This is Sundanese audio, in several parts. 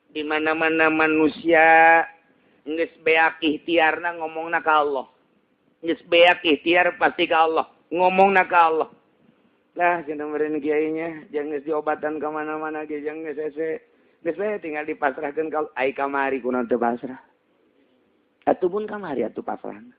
Di mana-mana manusia geus beak ikhtiarna ngomongna ka Allah. Geus beak ikhtiar pasti ka Allah, ngomongna ka Allah. Lah cenah meureun kiainya, jangan geus diobatan ka mana-mana ge jangan geus hese. Geus we tinggal dipasrahkeun ka ai kamari kunaon teu pasrah. Atuh pun kamari atuh pasrahna.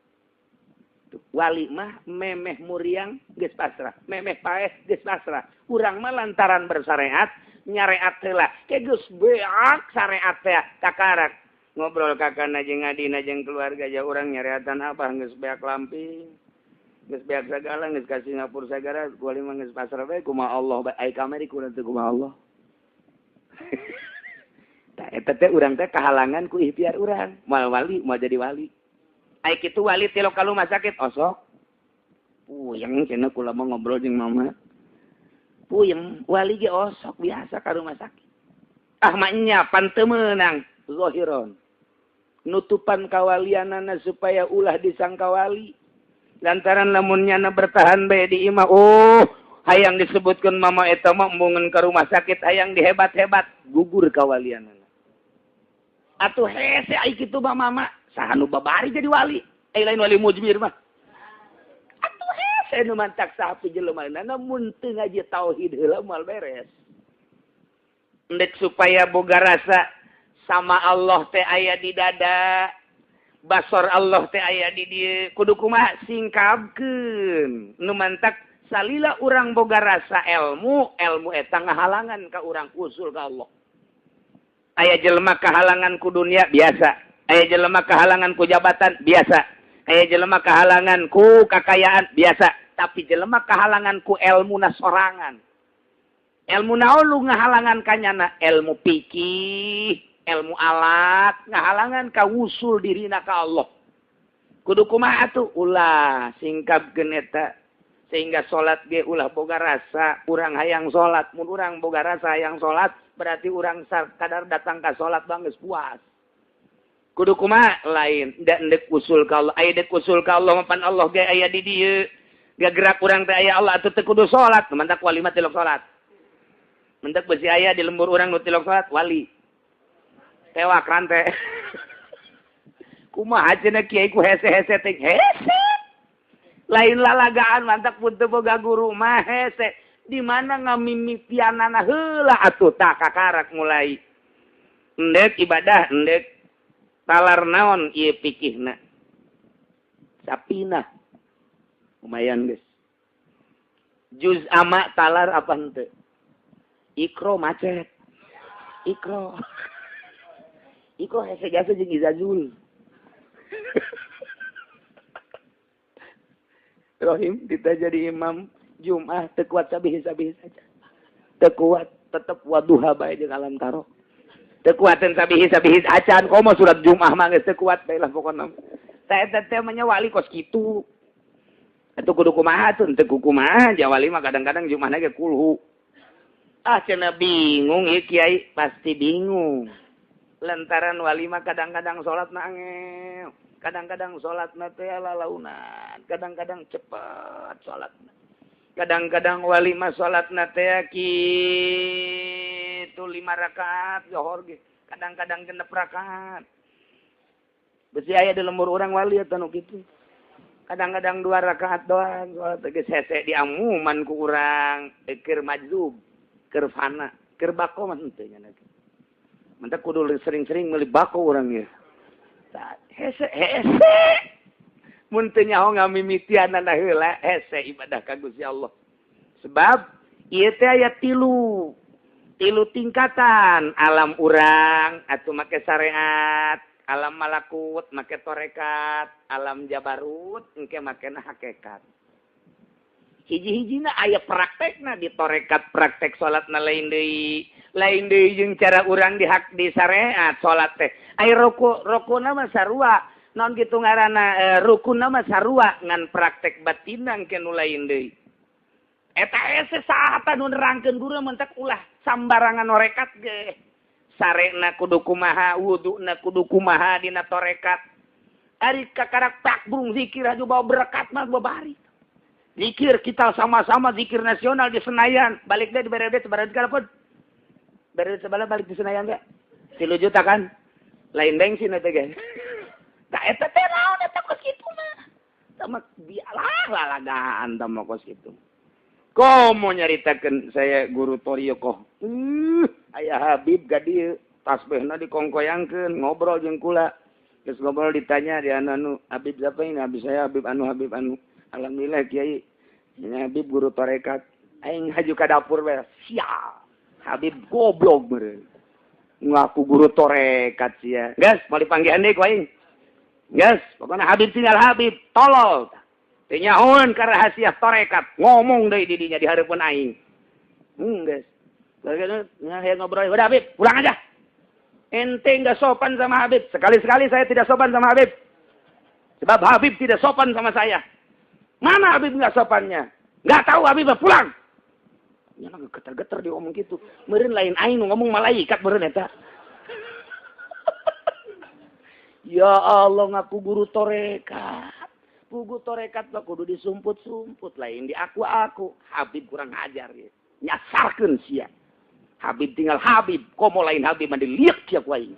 Wali mah memeh muriang geus pasrah, memeh paeh geus pasrah. Urang mah lantaran bersyariat nyareat heula. Ke geus beak syariat teh kakarak. Ngobrol kakana jeung adina jeung keluarga ja urang nyareatan apa geus beak lamping. Geus beak sagala geus ka Singapura sagala wali mah geus pasrah bae kumaha Allah bae ai kamari kunaon teu kumaha Allah. Tah eta teh urang teh kahalangan ku ikhtiar urang. Moal wali moal jadi wali. Ai kitu wali tilok ka rumah sakit osok. Puyeng cenah kula mah ngobrol jeung mama. Puyeng wali ge osok biasa ka rumah sakit. Ah mah nya pan teu meunang zahiron. Nutupan kawalianana supaya ulah disangka wali. Lantaran lamun nyana bertahan bae di imah, oh hayang disebutkeun mama eta mah embungeun ka rumah sakit hayang dihebat-hebat gugur kawalianana. Atuh hese ai kitu mah mama saha nu babari jadi wali, ai lain wali mujmir mah. Atuh hese nu mantak sapi jelema mun teu ngaji tauhid heula moal beres. Endek supaya boga rasa sama Allah teh aya di dada, basor Allah teh aya di dieu, kudu kumaha singkapkeun. Nu mantak salila urang boga rasa ilmu, ilmu eta ngahalangan ka urang usul ka Allah. Aya jelema kahalangan ku dunia biasa, aya jelema kahalangan ku jabatan biasa, aya jelema kahalangan ku kakayaan biasa, tapi jelema kahalangan ku elmuna sorangan. Elmu naon lu ngahalangan kanyana? Elmu pikih, elmu alat, ngahalangan ka wusul dirina ka Allah. Kudu kumaha atuh? Ulah singkapkeun eta sehingga salat ge ulah boga rasa urang hayang salat. Mun urang boga rasa hayang salat berarti urang kadar datang ka salat bang geus puas. Kudu kumaha? Lain da endek usul ka Allah. Aya dek usul ka Allah mapan Allah ge aya di dieu. Gagerak urang teh aya Allah atuh teu kudu salat. Mantak wali mah tilok salat. Mentak besi aya di lembur urang nu tilok salat wali. Tewak rante. Kumaha cenah kiai ku hese-hese teh hese. Lain lalagaan mantak pun teu boga guru mah hese. Di mana ngamimitianana heula atuh tah kakarak mulai. Endek ibadah endek talar naon ieu pikihna. Sapinah. Lumayan geus. Juz ama talar apa henteu? Ikro macet. Ikro. Ikro hese jasa jeung Izazul. Rohim kita jadi imam Jum'ah teu kuat sabih-sabih saja. Teu kuat tetep waduha bae jeung alam taro. Teu kuateun sabih-sabih acan komo surat Jum'ah mah geus teu kuat bae lah pokona. Tah eta teh mah wali kos kitu. Atuh kudu kumaha tuh teu kumaha ja wali mah kadang-kadang Jum'ahna ge kulhu. Ah cenah bingung ieu kiai pasti bingung. Lantaran wali mah kadang-kadang salat na angel, kadang-kadang salatna teh lalaunan, kadang-kadang cepet salatna. Kadang-kadang wali mah salatna teh kitu 5 rakaat johor ge, kadang-kadang 6 rakaat. Besi aya di lembur urang wali eta nu kitu. Kadang-kadang 2 rakaat doang salat geus hese diamuman ku urang, keur majzub, keur fana, keur bako mah henteu nya. Mentak kudu sering-sering meuli bako urang ieu. Tah hese hese. Mun teu nyaho ngamimitianana heula hese ibadah ka Gusti Allah. Sebab ieu teh aya tilu tingkatan alam urang atuh make syariat, alam malakut make torekat, alam jabarut engke makena hakikat. Hiji-hijina aya praktekna di torekat praktek salatna lain deui. Lain deui jeung cara urang di hak di syariat salat teh. Ai rukuna mah sarua, naon kitu ngaranna rukunna mah sarua ngan praktek batinna engke nu lain deui. Eta hese saha nu nerangkeun guru mentak ulah sambarangan torekat ge. Sarena kudu kumaha, wuduna kudu kumaha dina torekat. Ari kakarak takbung zikir aju bawa berkat mah babari. Zikir kita sama-sama zikir nasional di Senayan, balik deh di berede sebarang segala pun. Berede sebelah balik di Senayan enggak? 3 juta kan? Lain bensin eta ge. Tah eta teh naon eta kos kitu mah. Tah bialah lalagaan tah mah kos kitu. Komo nyaritakeun saya guru Toriokoh. Aya Habib ka dieu, tasbihna dikongkoyangkeun, ngobrol jeung kula. Geus ngobrol ditanya di anu Habib siapa ini? Habib saya Habib anu Habib anu. Alhamdulillah kiai. Ini Habib guru tarekat. Aing haju ka dapur bae. Sial. Habib goblok meureun. Ngaku guru tarekat sia. Geus mau dipanggihan deui ku aing. Geus, pokona Habib tinggal Habib, tolol. Teu nyahoeun ka rahasia tarekat, ngomong deui di dinya di hareupeun aing. Geus. Nah, ngobrol, udah Habib, pulang aja. Ente nggak sopan sama Habib. Sekali-sekali saya tidak sopan sama Habib. Sebab Habib tidak sopan sama saya. Mana Habib nggak sopannya? Nggak tahu Habib, pulang. Nya geter-geter dia ngomong gitu. Meureun lain aing ngomong malaikat meureun eta. Ya Allah ngaku guru tarekat. Pugu tarekat mah kudu disumput-sumput lain di aku-aku. Habib kurang ajar ya. Nyasarkeun sia. Habib tinggal Habib, komo lain Habib mah diliek sia ku aing.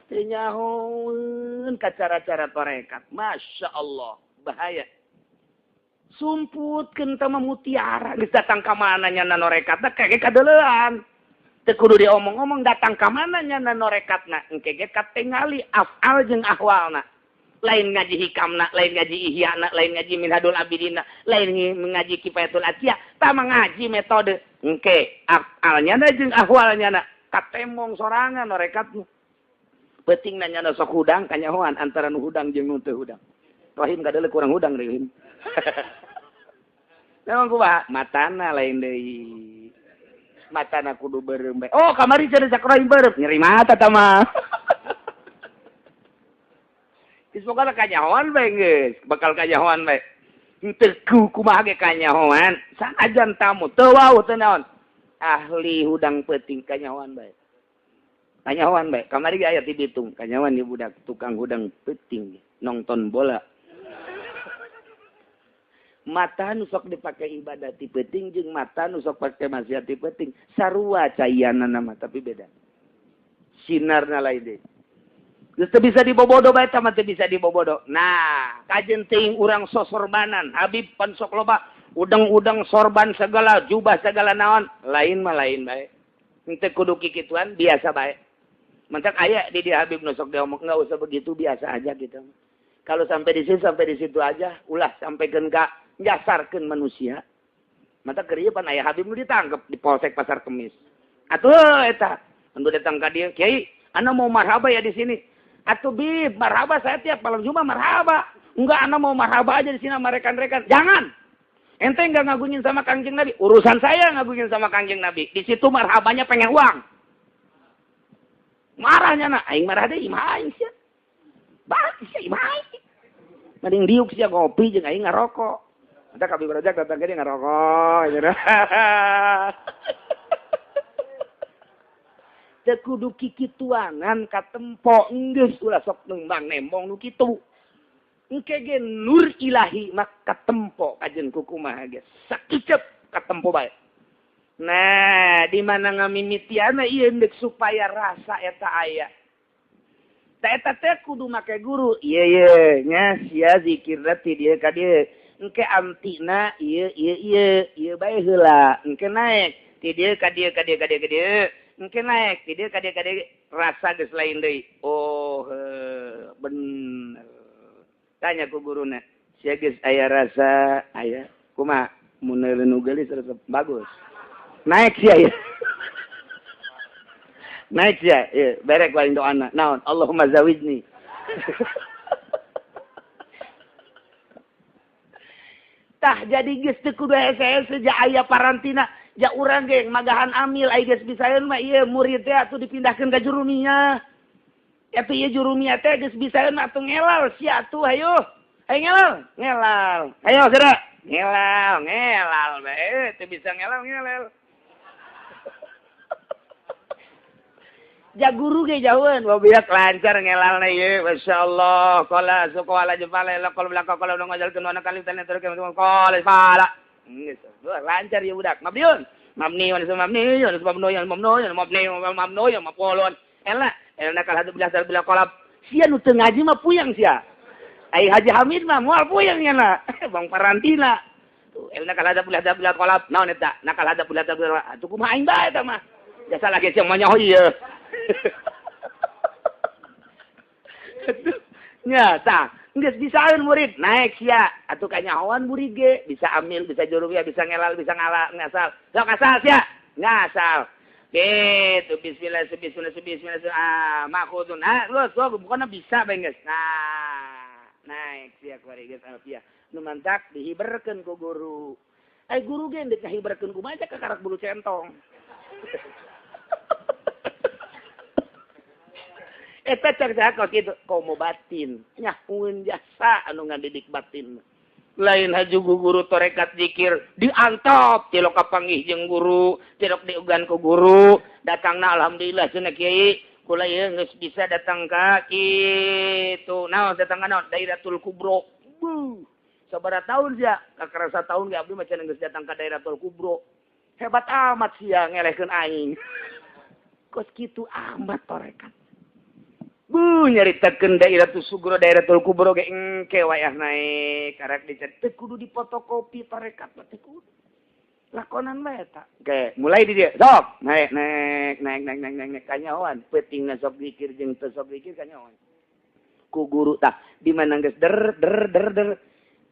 Teu nyahoeun ka cara-cara tarekat. Masya Allah, bahaya. Sumputkeun tah mah mutiara. Geus datang ka mana nya norekatna kage kadeleuan. Teu kudu diomong-omong datang ka mana nya norekatna engke ge katingali afal jeung ahwalna. Lain ngaji hikamna, lain ngaji ihyana, lain ngaji minhadul abidina, lain ngaji kifayatul atiyah, tah mah ngaji metode. Engke afalnya na jeung ahwalnya na katemong sorangan norekatna. Penting nanya na sok hudang kanyahoan antara nu hudang jeung nu teu hudang. Rahim kadeuleu kurang hudang deui. Memang kumaha matana lain deui. Matana kudu beureum bae. Oh, kamari cenah cak rahim beureum, nyeri mata tah mah. Geus pokona kanyahoan bae geus, bakal kanyahoan bae. Henteu kumaha ge kanyahoan, sanajan tamu teu wauh teu naon. Ahli hudang peuting kanyahoan bae. Kanyahoan bae, kamari ge aya ti Bitung, kanyahoan ieu budak tukang hudang peuting nonton bola. Mata nu sok dipake ibadah ti peuting jeung mata nu sok pake maksiat ti peuting sarua caianana mah tapi beda. Sinarna lain deui. Geus teu bisa dibobodo bae tah mah teu bisa dibobodo. Nah, kajen teuing urang sosorbanan, Habib pan sok loba udang-udang sorban segala, jubah segala naon, lain mah lain bae. Henteu kudu kikituan, biasa bae. Mentak aya di dia Habib nu sok diomong enggak usah begitu, biasa aja gitu. Kalau sampai di situ sampai di situ aja, ulah sampaikan ka nyasarkeun manusia. Mata keur ieu pan aya Habib nu ditangkep di Polsek Pasar Kemis. Atuh eta, anu datang ka dieu, "Kiai, ana mau marhaba ya di sini." Atuh Bib, marhaba saya tiap malam Jumat marhaba. Enggak, ana mau marhaba aja di sini sama rekan-rekan. Jangan. Ente enggak ngagungin sama Kangjeng Nabi. Urusan saya ngagungin sama Kangjeng Nabi. Di situ marhabanya pengen uang. Marahnya na, aing marah deui, imah aing sia. Bah, sia imah aing. Mending diuk sia ngopi jeung aing ngarokok. Ada Kabib Rojak datang ke dia ngerokok gitu. Teu kudu kikituangan katempo geus ulah sok nembang nembong nu kitu. Engke ge nur ilahi mah katempo kajen kukumaha ge sakicep katempo bae. Nah, di mana ngamimitiana ieu deuk supaya rasa eta aya. Ta eta teh kudu make guru. Ieu ye nya sia zikirna ti dieu ka dieu. Engke antina ieu ieu ieu ieu bae heula engke naik ti dieu ka dieu ka dieu ka dieu ka dieu engke naik ti dieu ka dieu ka dieu rasa geus lain deui. Oh bener. Tanya ku guruna sia geus aya rasa aya kumaha mun nu geulis resep bagus naik sia ya. Naik sia ieu berek lain doana naon Allahumma zawijni. Tah jadi geus teu kudu hese-hese ja aya parantina ja urang ge magahan amil ai geus bisaeun mah ieu murid teh atuh dipindahkeun ka jurumiyah. Atuh ieu jurumiyah teh geus bisaeun mah atuh ngelal sia atuh hayu. Hayu ngelal, ngelal. Hayo geura. Ngelal, ngelal bae teu bisa ngelal ngelal. Ja guru ge jauheun wabiak lancar ngelalna ieu masyaallah qala suqala jefala la qala belaka qala nu ngajalkeun wana kali tane terus qala fala geus lancar ieu budak mabiun Mabni wa mabni wa mabni wa mabni wa mabni wa mabni wa maf'ulun. Ela elna kal hadu bila bila qalab. Sia nu teu ngaji mah puyeng sia. Ai Haji Hamid mah moal puyeng nya na. Bang Parantina. Tuh elna kal hadu bila bila qalab. Naon eta? Nakal hadu bila bila. Atuh kumaha aing bae eta mah. Jasa lagi sia mah nyaho ieu. Nya tah geus bisaeun murid naik sia atuh kanyahoan murid ge bisa amil bisa jurumiyah bisa ngelal bisa ngala ngasal sok asal sia ngasal gitu bismillah bismillah bismillah ah makhudun ah geus bukanna bisa bae geus nah naik sia kuari geus alfiah nu mantak dihiberkeun ku guru ai guru ge deuk ngahiberkeun kumaha ka karak bulu centong. Eta cek kos kitu komo batin nyahueun jasa anu ngadidik batin lain haju guru torekat zikir diantop tilok kapanggih jeung guru tilok diugan ku guru datangna alhamdulillah cenah kiai kula ieu geus bisa datang ka kitu naon datang ka naon Dairatul Kubro buh sabaraha tahun sia kakarasa tahun ge abdi mah cenah geus datang ka Dairatul Kubro hebat amat sia ngelehkeun aing kos kitu amat torekat. Bu nyaritakeun Dairatul Sugro Dairatul Kubro ge engke wayah naik karek dicetek teu kudu dipotokopi tarekat mah teu kudu. Lakonan bae eta. Oke, mulai di dieu. Sok, naik naik naik naik naik naik, naik kanyahoan peutingna sok zikir jeung teu sok zikir kanyahoan. Ku guru tah di mana geus der der der der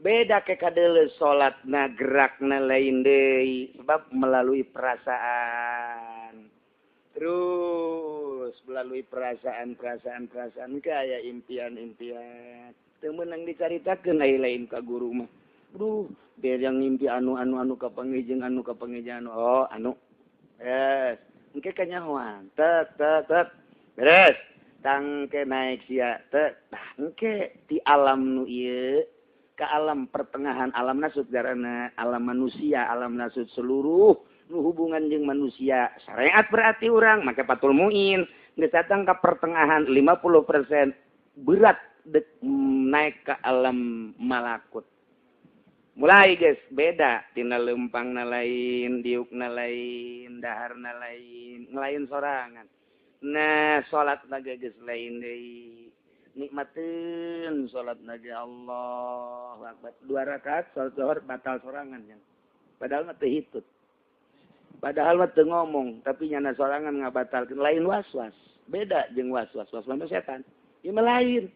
beda ke kadeuleu salatna gerakna lain deui sebab melalui perasaan. Terus melalui perasaan-perasaan-perasaan kaya impian-impian. Teu meunang dicaritakeun ai lain ka guru mah. Duh, biar yang ngimpi anu-anu-anu kapanggih jeung anu kapanggih jeung anu. Oh, anu. Yes. Engke kanyahoan. Tek tek tek. Beres. Tangke naik sia tek. Tah engke ti alam nu ieu ka alam pertengahan alam nasut garana alam manusia, alam nasut seluruh nu hubungan jeung manusia syariat berarti urang make patul muin geus datang ka pertengahan 50% berat dek naik ke alam malakut mulai guys beda tina leumpangna lain diukna lain daharna lain ngelain sorangan nah salatna ge geus lain deui nikmateun salatna ge Allahu akbar 2 rakaat salat zuhur batal sorangan nya padahal mah teu hitut. Padahal mah teu ngomong, tapi nyana sorangan ngabatalkeun lain was-was. Beda jeung was-was, was-was mah setan. Ieu mah lain.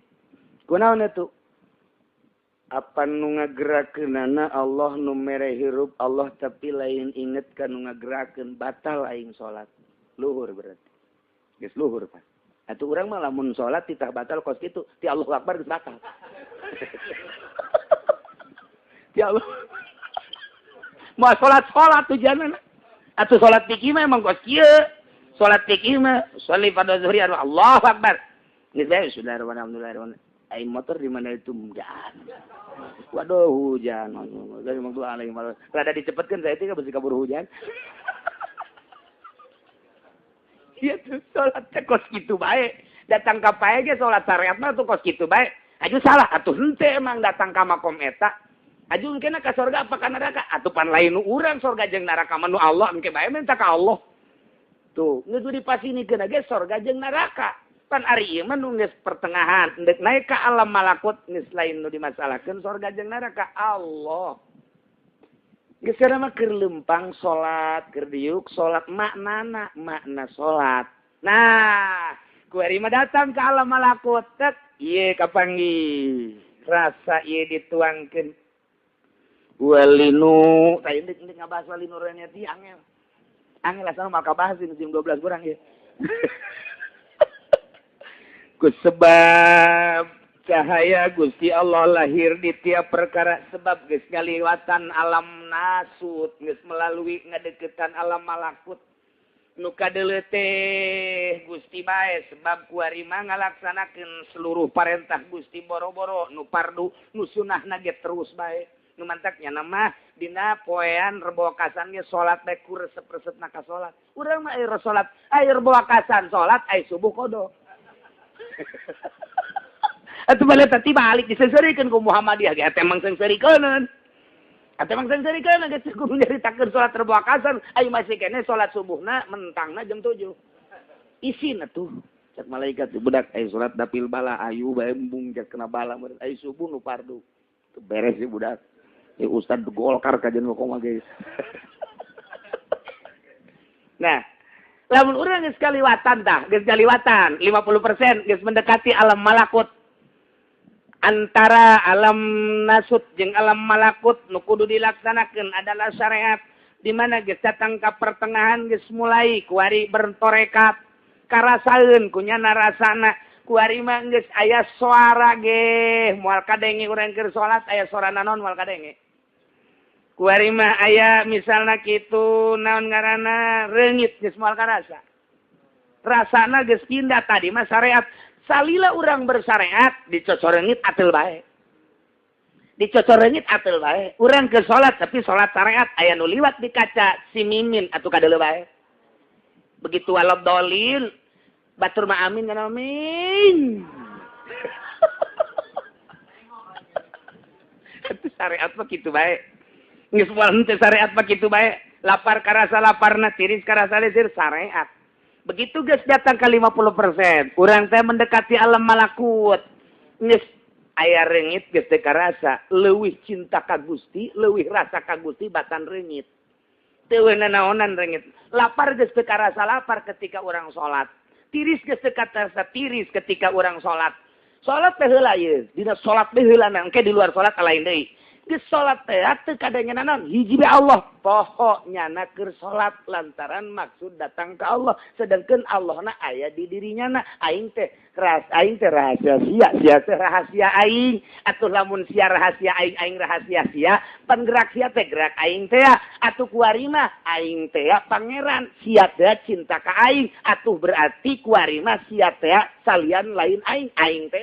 Kunaon atuh? Apa nu ngagerakeunana Allah nu mere hirup Allah tapi lain inget ka nu ngagerakeun batal aing salat. Luhur berarti. Geus luhur pas. Atuh urang mah lamun salat titah batal kos kitu, ti Allahu Akbar geus batal. Ti Allah. Moal salat-salat tujuanna. Atuh salat fikih mah emang kos kieu. Salat fikih mah sholli fardhu zuhri Allahu akbar. Geus bae sudah alhamdulillah. Ai motor di mana itu hujan. Waduh hujan. Dari waktu alaihi wasallam. Rada dicepetkeun saya teh besi kabur hujan. Ieu tuh salat teh kos kitu bae. Datang ka pae ge salat syariat mah tuh kos kitu bae. Aju salah atuh henteu emang datang ka makom eta. Aju engkena ka sorga apa ka neraka? Atuh pan lain nu urang sorga jeung neraka mah nu Allah engke bae minta ka Allah. Tuh, geus dipasinikeun ge sorga jeung neraka. Pan ari ieu mah nu geus pertengahan, endek naik ka alam malakut geus lain nu dimasalahkeun sorga jeung neraka Allah. Geus mah keur leumpang salat, keur diuk salat maknana, makna salat. Nah, ku ari mah datang ka alam malakut, tek ieu kapanggih. Rasa ieu dituangkeun walinu tadi ndek ngabahas walinu reniati angel. Angel asal mal kabahas jam 12 kurang ya. Ku sebab cahaya Gusti Allah lahir di tiap perkara sebab geus ngaliwatan alam nasut geus melalui ngadeukeutan alam malakut nu kadeuleu teh Gusti bae sebab kuari mah ngalaksanakeun seluruh parentah Gusti boro-boro nu pardu nu sunahna ge terus bae. Nu mantaknya nama dina poean rebo kasan ge salat bae ku resep-resepna ka salat. Urang mah air salat, air rebo kasan salat ai subuh kodo. Atuh balik tadi balik diseungseurikeun ku Muhammadiyah ge emang seungseurikeuneun. Atuh emang seungseurikeun geus kudu nyaritakeun salat Rebo Asar, ayo masih keneh salat subuhna mentangna jam 7. Isin atuh. Cek malaikat budak ayo salat dapil bala ayu bae embung cek kena bala meureun ayo subuh nu fardu. Teu beres si budak. Ya ustad Golkar kajian koma ge. Nah, lamun urang geus kaliwatan tah, geus kaliwatan 50% geus mendekati alam malakut. Antara alam nasut jeung alam malakut nu kudu dilaksanakeun adalah syariat di mana geus datang ka pertengahan geus mulai kuari bertorekat karasaeun kunyana rasana kuari mah geus aya suara ge moal kadenge urang keur salat aya suara naon moal kadenge kuari mah aya misalna kitu naon ngaranna reungit geus moal karasa rasana geus pindah tadi mah syariat. Salila urang bersyariat dicocorengit atel bae. Dicocorengit atel bae. Urang ke salat tapi salat syariat aya nu liwat di kaca si mimin atuh kadeuleu bae. Begitu walab dolil batur mah amin kana amin. Atuh syariat mah kitu bae. Geus moal henteu syariat mah kitu bae. Lapar karasa laparna, tiris karasa lisir syariat. Begitu geus datang ke 50%, urang teh mendekati alam malakut. Geus aya reungit geus teu karasa, leuwih cinta ka Gusti, leuwih rasa ka Gusti batan reungit. Teu nanaonan reungit. Lapar geus teu karasa lapar ketika urang salat. Tiris geus teu karasa tiris ketika urang salat. Salat teh heula ieu, dina salat teh heula engke di luar salat lain deui. Geus salat teh teu kadanya naon hiji be Allah poho nyana keur salat lantaran maksud datang ke Allah sedangkan Allahna aya di dirinya na aing teh rahasia sia sia teh rahasia aing atuh lamun sia rahasia aing aing rahasia sia panggerak sia teh gerak aing teh atuh kuari mah aing teh pangeran sia teh cinta ka aing atuh berarti kuari mah sia teh salian lain aing aing teh.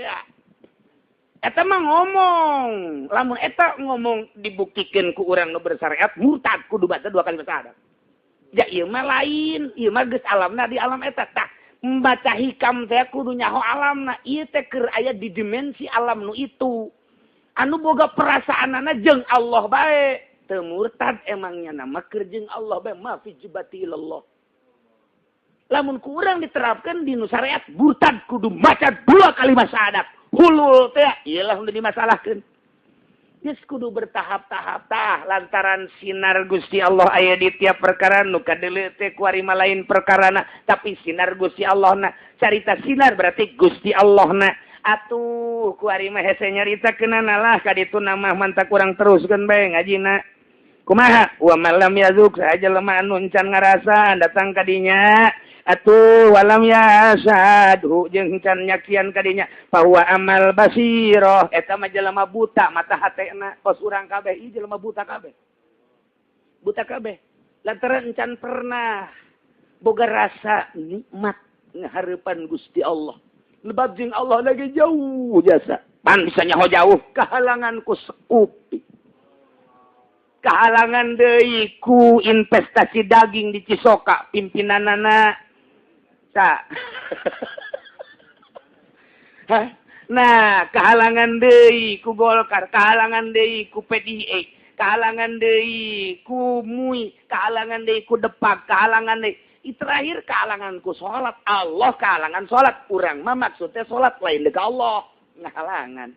Eta mah ngomong, lamun eta ngomong dibuktikeun ku urang nu bersyariat murtad kudu baca dua kali syahadat. Ya ieu mah lain, ieu mah geus alamna di alam eta. Tah, membaca hikam teh kudu nyaho alamna, ieu teh keur aya di dimensi alam nu itu. Anu boga perasaanana jeung Allah bae. Teu murtad emangnya nama keur jeung Allah bae ma fi jibati ilallah. Lamun ku urang diterapkeun di nu syariat murtad kudu maca dua kali syahadat. Hulul teh iyalah udah dimasalahkeun. Geus kudu bertahap-tahap tah lantaran sinar Gusti Allah aya di tiap perkara nu kadeuleu teh kuari mah lain perkarana tapi sinar Gusti Allahna. Carita sinar berarti Gusti Allahna. Atuh kuari mah hese nyaritakeunana lah ka ditu mah mantak urang teruskeun bae ngajina. Kumaha wa malam yazuk saja lemah anu encan ngarasa datang ka dinya. Atuh walam yasadhu jeung can nyakian kadinya bahwa amal basiroh eta mah jelema buta mata hatena kos urang kabeh ieu jelema buta kabeh lantaran can pernah boga rasa nikmat ngahareupan Gusti Allah lebab jeung Allah lagi jauh jasa pan bisa nyaho jauh kahalangan ku seupik kahalangan deui ku investasi daging di Cisoka pimpinanana. Nah, kehalangan deui ku Golkar, kehalangan deui ku PDI, kehalangan deui ku MUI, kehalangan deui ku Depak, kehalangan deui. Terakhir kehalangan ku salat. Allah kehalangan salat. Urang mah maksudnya salat lain deui ka Allah, ngahalangan.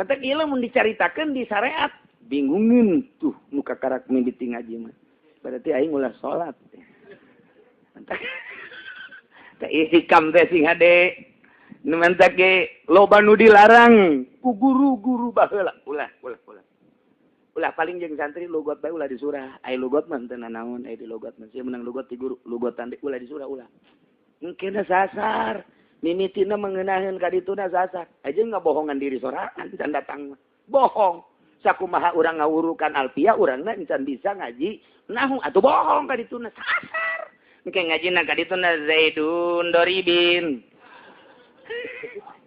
Matak ieu lamun dicaritakeun di syariat, bingungin tuh nu kakarak mimiti ngaji mah. Berarti aing ulah salat. Mantak hikam teh sing hade nu mantak ge loba nu dilarang ku guru-guru baheula ulah ulah ulah ulah paling jeung santri logot bae ulah disurah ai logot mah teu nanaon ai di logot mah sia menang logot ti guru logotan deui ulah disurah ulah engkena sasar mimitina mengenaheun ka dituna sasar aja ngabohongan diri sorangan can datang mah bohong sakumaha urang ngawurukan alfiah urangna encan bisa ngaji nahu atuh bohong ka dituna sasar. Engke ngajina ka dituna Zaidun Doribin.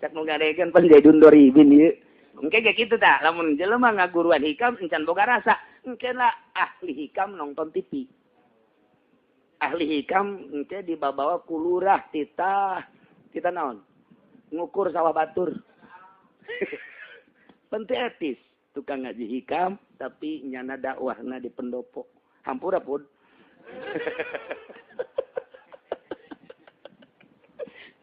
Cak nu ngadegeun pan Zaidun Doribin ieu. Engke ge kitu tah, lamun jelema ngaguruan hikam encan boga rasa, engke lah ahli hikam nonton TV. Ahli hikam engke dibabawa ku lurah titah, titah naon? Ngukur sawah batur. Penting etis. Tukang ngaji hikam tapi nyana dakwahna di pendopo. Hampura pun.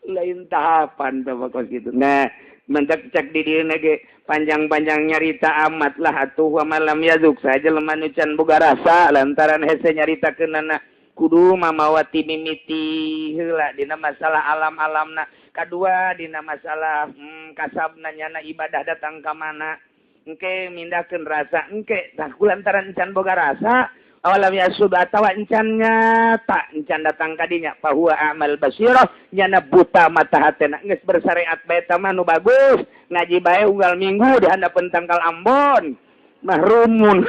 Lain tahapan bapak kos gitu. Nah, mentak cek di dieu ge panjang-panjang nyarita amat lah atuh wa malam yazuk saja jelema nu can boga rasa lantaran hese nyaritakeunana kudu mamawati mimiti heula dina masalah alam-alamna, kadua dina masalah kasabna nyana ibadah datang ka mana engke mindahkeun rasa engke tah kulantaran can boga rasa awalam yasub atawa encan nyata encan datang kadinya fahuwa amal basirah nyana buta mata hatena geus bersyariat bae ta mah nu bagus ngaji bae unggal minggu di handapeun tangkal Ambon mahrumun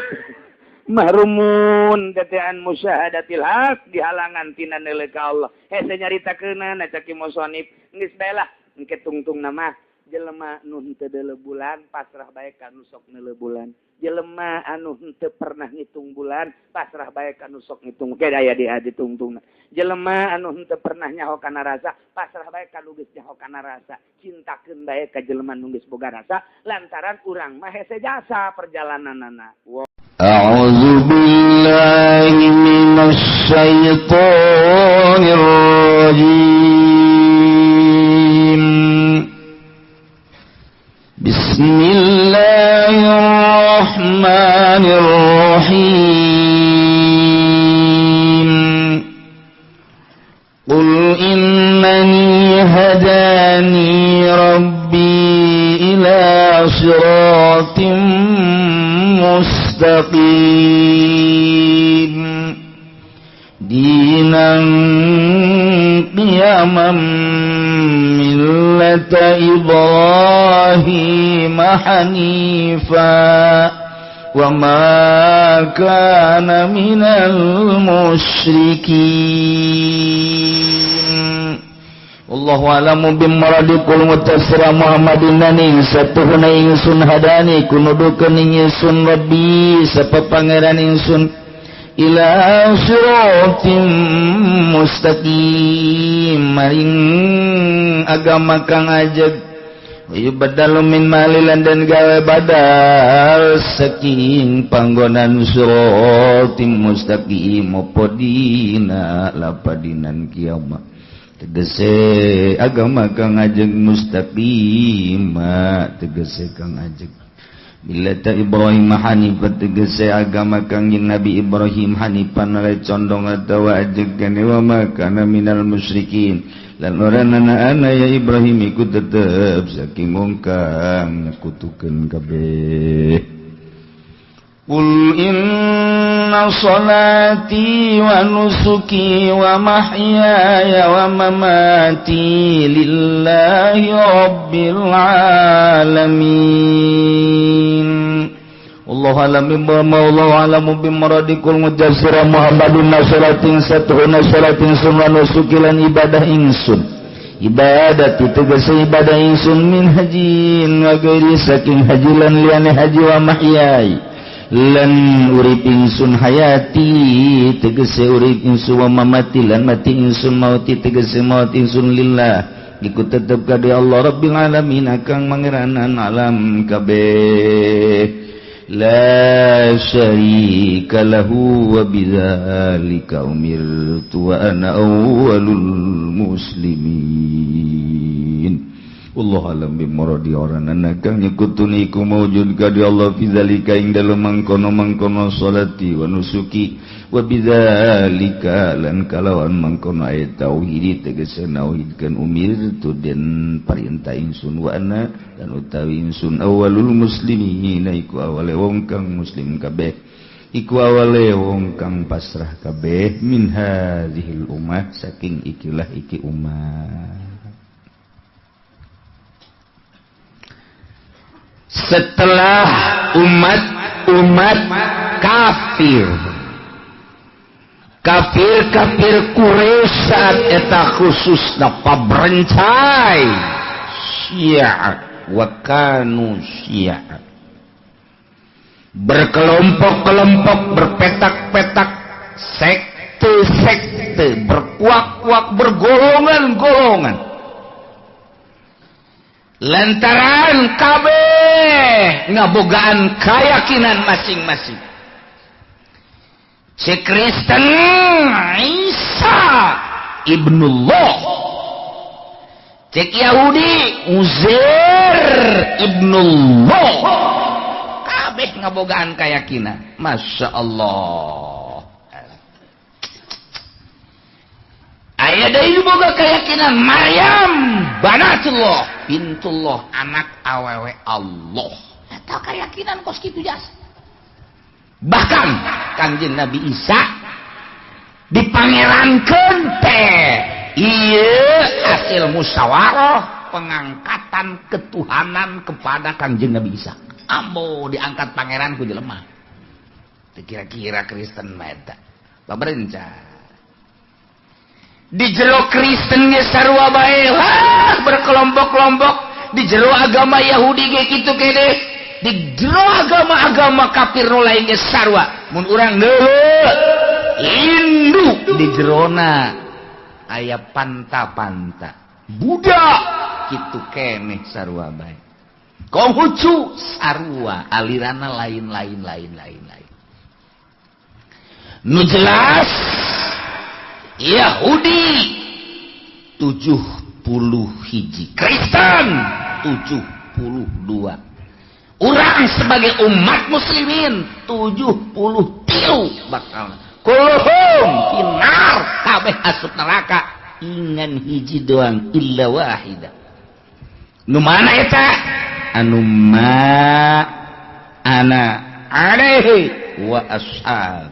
mahrumun tetean musyahadatil haq dihalangan tina neuleuh ka Allah hese nyaritakeunana cak musonif geus bae lah engke tungtungna mah jelema nu henteu deuleu bulan pasrah bae ka nu sok neuleuh bulan jelema anu henteu pernah ngitung bulan pasrah bae ka nu sok ngitung ke aya di ditungtungna jelema anu henteu pernah nyaho kana rasa pasrah bae ka nu geus nyaho kana rasa cintakeun bae ka jelema nu geus boga rasa lantaran urang mah hese jasa perjalananana. A'udzu billahi minasy syaithanir rajim. Bismillahirrahmanirrahim. Qul innani hadani rabbi ila siratim mustaqim dinan qiyaman millata Ibrahim hanifa wa ma kana minal musyrikin. Allahu alamu bimradikul mutassira Muhammadin nani satuhuna ingsun hadani kunudukeun ingsun rabbi sapa pangeran ingsun ila siratim mustaqim maring agama kang ajeg yubadalu min malilan dan gawe badal saking panggonan siratim mustaqim apa dina lapadinan kiamat tegese agama kang ajeg mustaqim tegese kang ajeg millata Ibrahim hanifah tegese agama kang Nabi Ibrahim hanifan ale condong atawa ajeg kene wa makana minal musyrikin lan ora ana ya Ibrahim iku tetep saking wong kang nyekutukeun kabeh. Qul inna salati wa nusuki wa mahyaya wa mamati lillahi rabbil alamin. Allahu alam bima Allahu alamu bimradikul mujassira Muhammadun nasratin satuhuna salatin summa nusuki lan ibadah ingsun ibadah tegese ibadah ingsun min hajin wa ghairi saking haji lan liyane haji wa mahyai lan urip ingsun hayati tegese urip ingsun wa mamati lan mati ingsun mauti tegese maut ingsun lillah iku tetep ka Allah rabbil alamin kang mangeranan alam kabeh la syarika lahu wa bidzalika umirtu wa ana awwalul muslimin. Wallahu alam bimuradi oranana kang nyekutuni iku maujud ka di Allah fi zalika ing dalem mangkono-mangkono salati wa nusuki wa bidzalika lan kalawan mangkono ayat tauhid tegese nauhidkeun umirtu den parintah ingsun wa ana lan utawi ingsun awwalul muslimin iku awale wong kang muslim kabeh iku awale wong kang pasrah kabeh min hadzihil ummah saking ikilah iki ummah. Setelah umat-umat kafir kafir-kafir Quraisy saat eta khususna pabrencai Syiah wa kanu Syiah berkelompok-kelompok berpetak-petak sekte-sekte berkuak-kuak bergolongan-golongan. Lantaran kabeh ngabogaan keyakinan masing-masing. Si Kristen Isa ibnullah, cek Yahudi Uzair ibnullah, kabeh ngabogaan keyakinan. Masya Allah. Aya deui boga keyakinan Maryam banatullah, bintullah, anak awewe Allah. Eta keyakinan kos kitu jasa. Bahkan Kangjeng Nabi Isa dipangerankeun teh ieu hasil musyawarah pengangkatan ketuhanan kepada Kangjeng Nabi Isa. Ambo diangkat pangeran ku jelema. Teu kira-kira Kristen mah eta. Baberenca. Di jero Kristen ge sarua bae, berkelompok-kelompok. Di jero agama Yahudi ge kitu kene. Di jero agama-agama kafir nu lain ge sarua. Mun urang deuleu Hindu di jerona aya panta-panta. Buddha kitu keneh sarua bae. Konghucu sarua, aliranna lain-lain lain-lain lain. Nu jelas Yahudi 71, Kristen 72. Urang sebagai umat muslimin 73 bakal kulluhum finnar, kabeh asup neraka ingan hiji doang illa wahida. Nu mana eta? Anu ma ana alaihi wa ashab.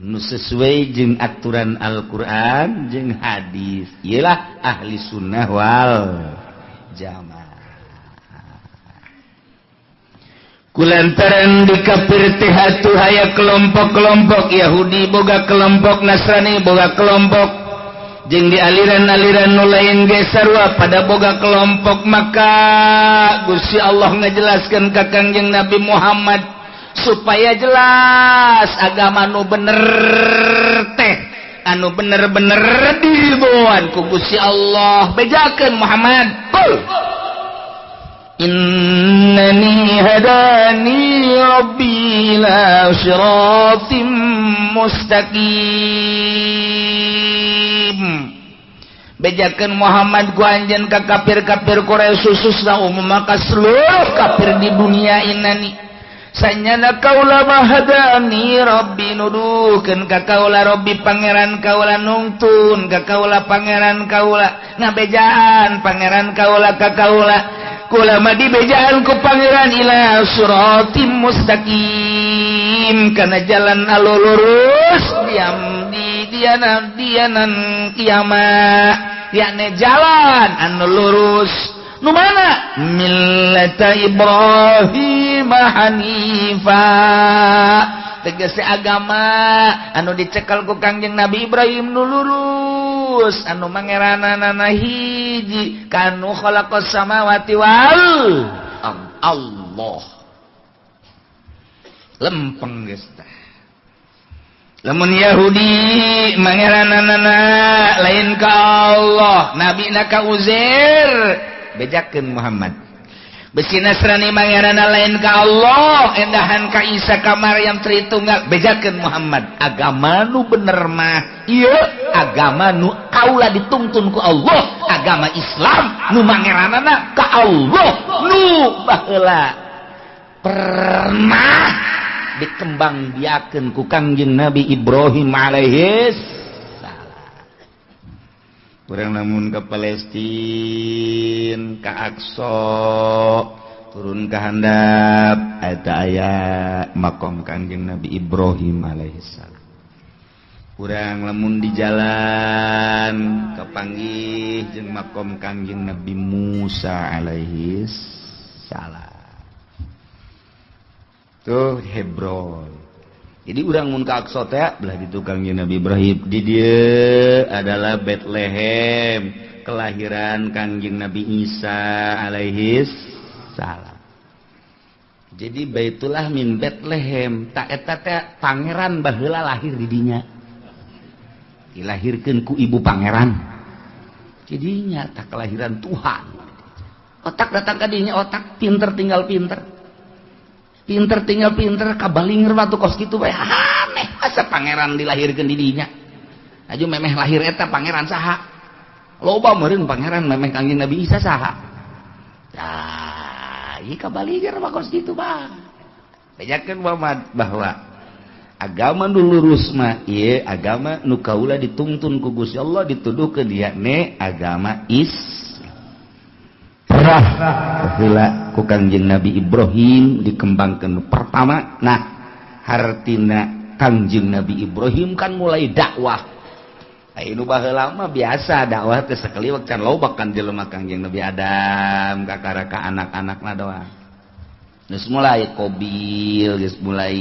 Nu sesuai jeung aturan Al-Qur'an jeung hadis. Iyalah ahli sunnah wal jamaah. Kulantaran di kafir teh atuh aya kelompok-kelompok Yahudi boga kelompok, Nasrani boga kelompok, jeung di aliran-aliran nu lain ge sarua pada boga kelompok. Maka Gusti Allah ngajelaskeun ka Kangjeng Nabi Muhammad supaya jelas agama nu bener teh anu bener-bener diridhoan ku Gusti Allah. Bejakeun Muhammad, qul innani hadani rabbi ila siratim mustaqim. Bejakeun Muhammad ku anjeun ka kafir-kafir Quraisy khususna umum maka seluruh kafir di dunia inani. Sanyana kaula mahadani rabbi, nuduhkeun ka kaula rabbi pangeran kaula, nungtun ka kaula pangeran kaula, ngabejaan pangeran kaula ka kaula, kula mah dibejaan ku pangeran ila siratim mustaqim, kana jalan anu lurus diam di dianan dianan kiamat, yakni jalan anu lurus. Nu mana? Millata Ibrahim hanifa, tegese agama anu dicekal ku Kangjeng Nabi Ibrahim nu lurus, anu mangeranana hiji, kanu khalaqas samawati wal Allah. Lempeng geus tah. Lamun Yahudi mangeranana lain ka Allah, nabina ka Uzair, bejakeun Muhammad. Besi Nasrani mangeranana lain ka Allah, endahan ka Isa ka Maryam Tritunggal, bejakeun Muhammad. Agama nu bener mah ieu agama nu kaula dituntun ku Allah, agama Islam nu mangeranana ka Allah, nu baheula pernah dikembangbiakeun ku Kangjeng Nabi Ibrahim alaihi salam. Urang lamun ke Palestina, ka Aqsa, turun ke handap eta aya makom Kangjeng Nabi Ibrahim alaihi salam. Urang lamun di jalan kapanggih jeung makom Kangjeng Nabi Musa alaihi salam. Tuh Hebron. Jadi urang mun ka Aqsa teh belah ditu Kangjeng Nabi Ibrahim. Di dieu adalah Bethlehem, kelahiran Kangjeng Nabi Isa alaihi salam. Jadi Baitullah min Bethlehem, tak eta teh pangeran baheula lahir di dinya. Dilahirkeun ku ibu pangeran. Jadinya tak kelahiran Tuhan. Otak datang ka dinya otak pinter tinggal pinter. Pinter tinggal pinter kabalinger waktu kos kitu bae aneh asa pangeran dilahirkeun di dinya. Aju memeh lahir eta pangeran saha? Loba meureun pangeran memeh Kangjeng Nabi Isa saha? Tah, ieu kabalinger mah kos kitu bah. Bejakeun Muhammad bahwa agama nu lurus mah ieu agama nu kaula dituntun ku Gusti Allah dituduhkeun yakni agama Islam. Heula ku Kangjeng Nabi Ibrahim dikembangkeun pertama. Nah, hartina Kangjeng Nabi Ibrahim kan mulai dakwah. Aya nu baheula mah biasa dakwah teh sakaliwat can loba kan jelema Kangjeng Nabi Adam kakara ka anak-anakna doang. Geus mulai Qabil, geus mulai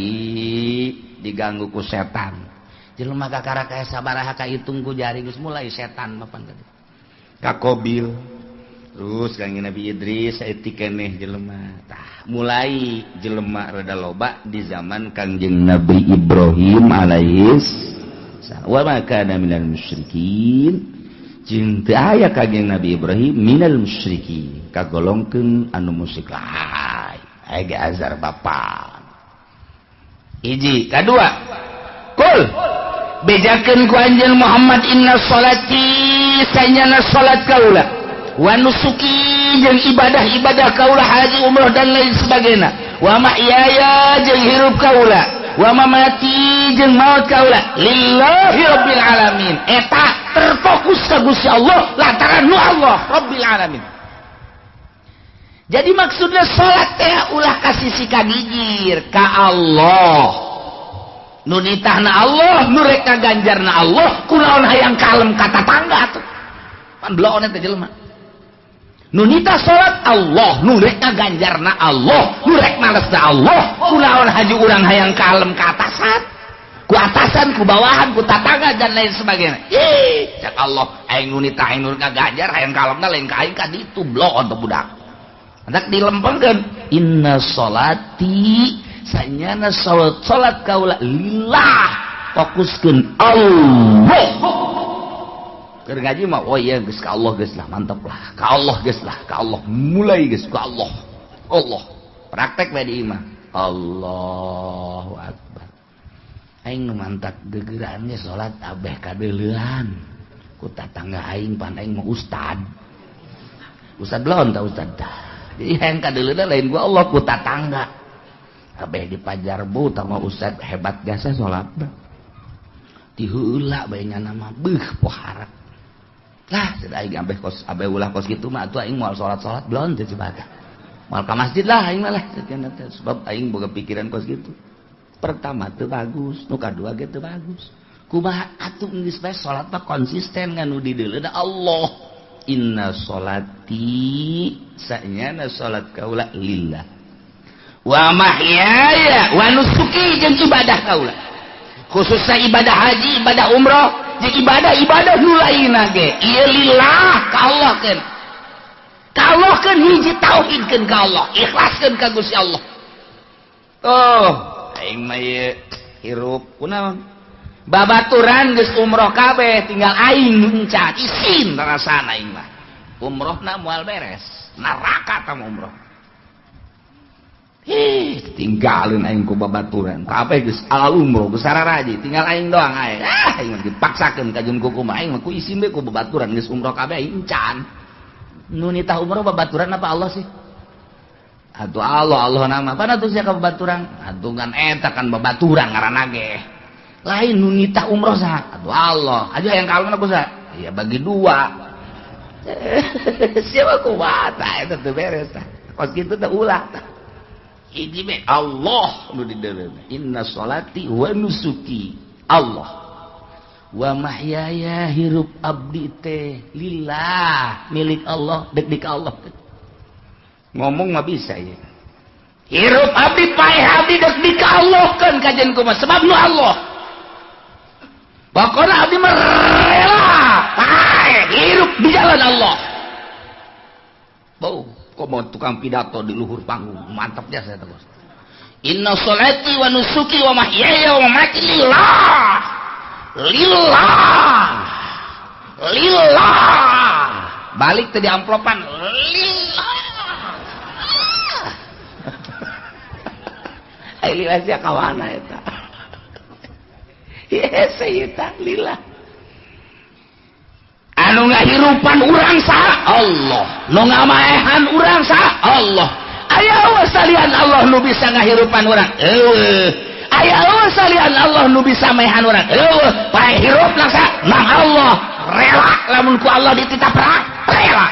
diganggu ku setan. Jelema kakara ka sabaraha kahitung ku jari geus mulai setan mapan tadi. Ka Qabil. Terus Kangjeng Nabi Idris saeutik keneh jelema. Tah, mulai jelema rada loba di zaman Kangjeng Nabi Ibrahim alaihis salam. Wa ma kana minal musyrikin. Jeung teu aya Kangjeng Nabi Ibrahim minal musyrikin, kagolongkeun anu musyrik lain. Aya ge azar bapa. Hiji, kadua. Kul bejakeun ku anjeun Muhammad inna sholati sanyana salat kaula wa nusuki jeung ibadah-ibadah kaula haji umroh dan lain sebagainya wa mahyaya jeung hirup kaula wa mamati jeung maut kaula lillahi rabbil alamin. Eta terfokus ka Gusti Allah lantaran nu Allah rabbil alamin. Jadi maksudnya salat teh ulah ka sisi kagigir ka Allah nu nitahna Allah nu rek kaganjarna Allah kunaon hayang kalem ka tatangga atuh pan bloon eta jelema. Nu nitah salat Allah, nu rek ngaganjarna Allah, nu rek malesna Allah, kunaon haji urang hayang kalem ka atasan, ku atasan, ku bawahan, ku tatangga dan lain sebagainya. Ih, cak Allah, aing nu nitah aing nu ngaganjar hayang kalemna lain ka aing ka ditu bloon teh budak. Hendak dilempengkeun inna sholati sanyana salat salat kaula lillah fokuskeun Allah. Keur ngaji mah oh iya geus ka Allah geus lah mantap lah ka Allah geus lah ka Allah mulai geus ka Allah Allah praktek bae di imah Allahu akbar aing nu mantak gegeraan ge salat abeh kadeuleuan ku tatangga aing pan aing mah ustad ustad belon ta ustad jadi hayang kadeuleuna lain gua Allah ku tatangga abeh dipajarbu tama ustad hebat jasa salat ti heula bae nyana mah beuh poharak lah sudah aing ambeh kos abeh ulah kos kitu mah atuh aing moal salat-salat belon teh cibaga moal ka masjid lah aing mah lah sebab aing boga pikiran kos kitu pertama teu bagus nu kadua ge teu bagus kumaha atuh geus bae salat mah konsisten ngan nu dideuleuda Allah inna sholati sanyana salat kaula lillah wa mahyaya wa nusuki jeung ibadah kaula khususnya ibadah haji ibadah umroh jeung ibadah-ibadah nu lainna ge ieu lillah ka Allah keun ka Allah keun hiji tauhidkeun ka Allah ikhlaskeun ka Gusti Allah. Oh aing mah ieu hirup kunaon babaturan geus umroh kabeh tinggal aing nu encan isin rasana aing mah umrohna moal beres neraka tah umroh. Hih, tinggalin aing ku babaturan. Kabeh geus ala umroh geus sararaji, tinggal aing doang aing. Ah, aing mah dipaksakeun ka jeung kumaha aing mah ku isin we ku babaturan geus umroh kabeh aing encan. Nu nitah umroh babaturan apa Allah sih? Atuh Allah, Allah nama. Pana atuh sia ka babaturan? Atuh kan eta kan babaturan ngaranna ge. Lain nu nitah umroh saha? Atuh Allah. Aja hayang kalem ku saha? Ya bagi dua. Siapa kumaha tah eta teu beres tah. Kos kitu teh ulah tah. Hiji be Allah nu dideuleuh. Inna sholati wa nusuki Allah wa mahyaya hirup abdi teh lillah milik Allah dek dik Allah. Ngomong mah bisa ya. Hirup abdi paeh abdi dek dik Allah kan kajian kumaha sebab nu Allah. Pokona abdi mah rela paeh hirup di jalan Allah. Bau kok mau tukang pidato di luhur panggung mantap jasa terus. Inna sholati wa nusuki wa mahyaya wa mamati lillah lillah lillah balik tadi amplopan lillah. Ai lila sia kawana eta. Hese eta lila. Anu ngahirupan urang saha? Allah. Nu ngamaehan urang saha? Allah. Aya salian Allah nu bisa ngahirupan urang? Eueuh. Aya salian Allah nu bisa maehan urang? Eueuh. Pae hirup saha? Nang Allah. Rela lamun ku Allah dititah perang, rela.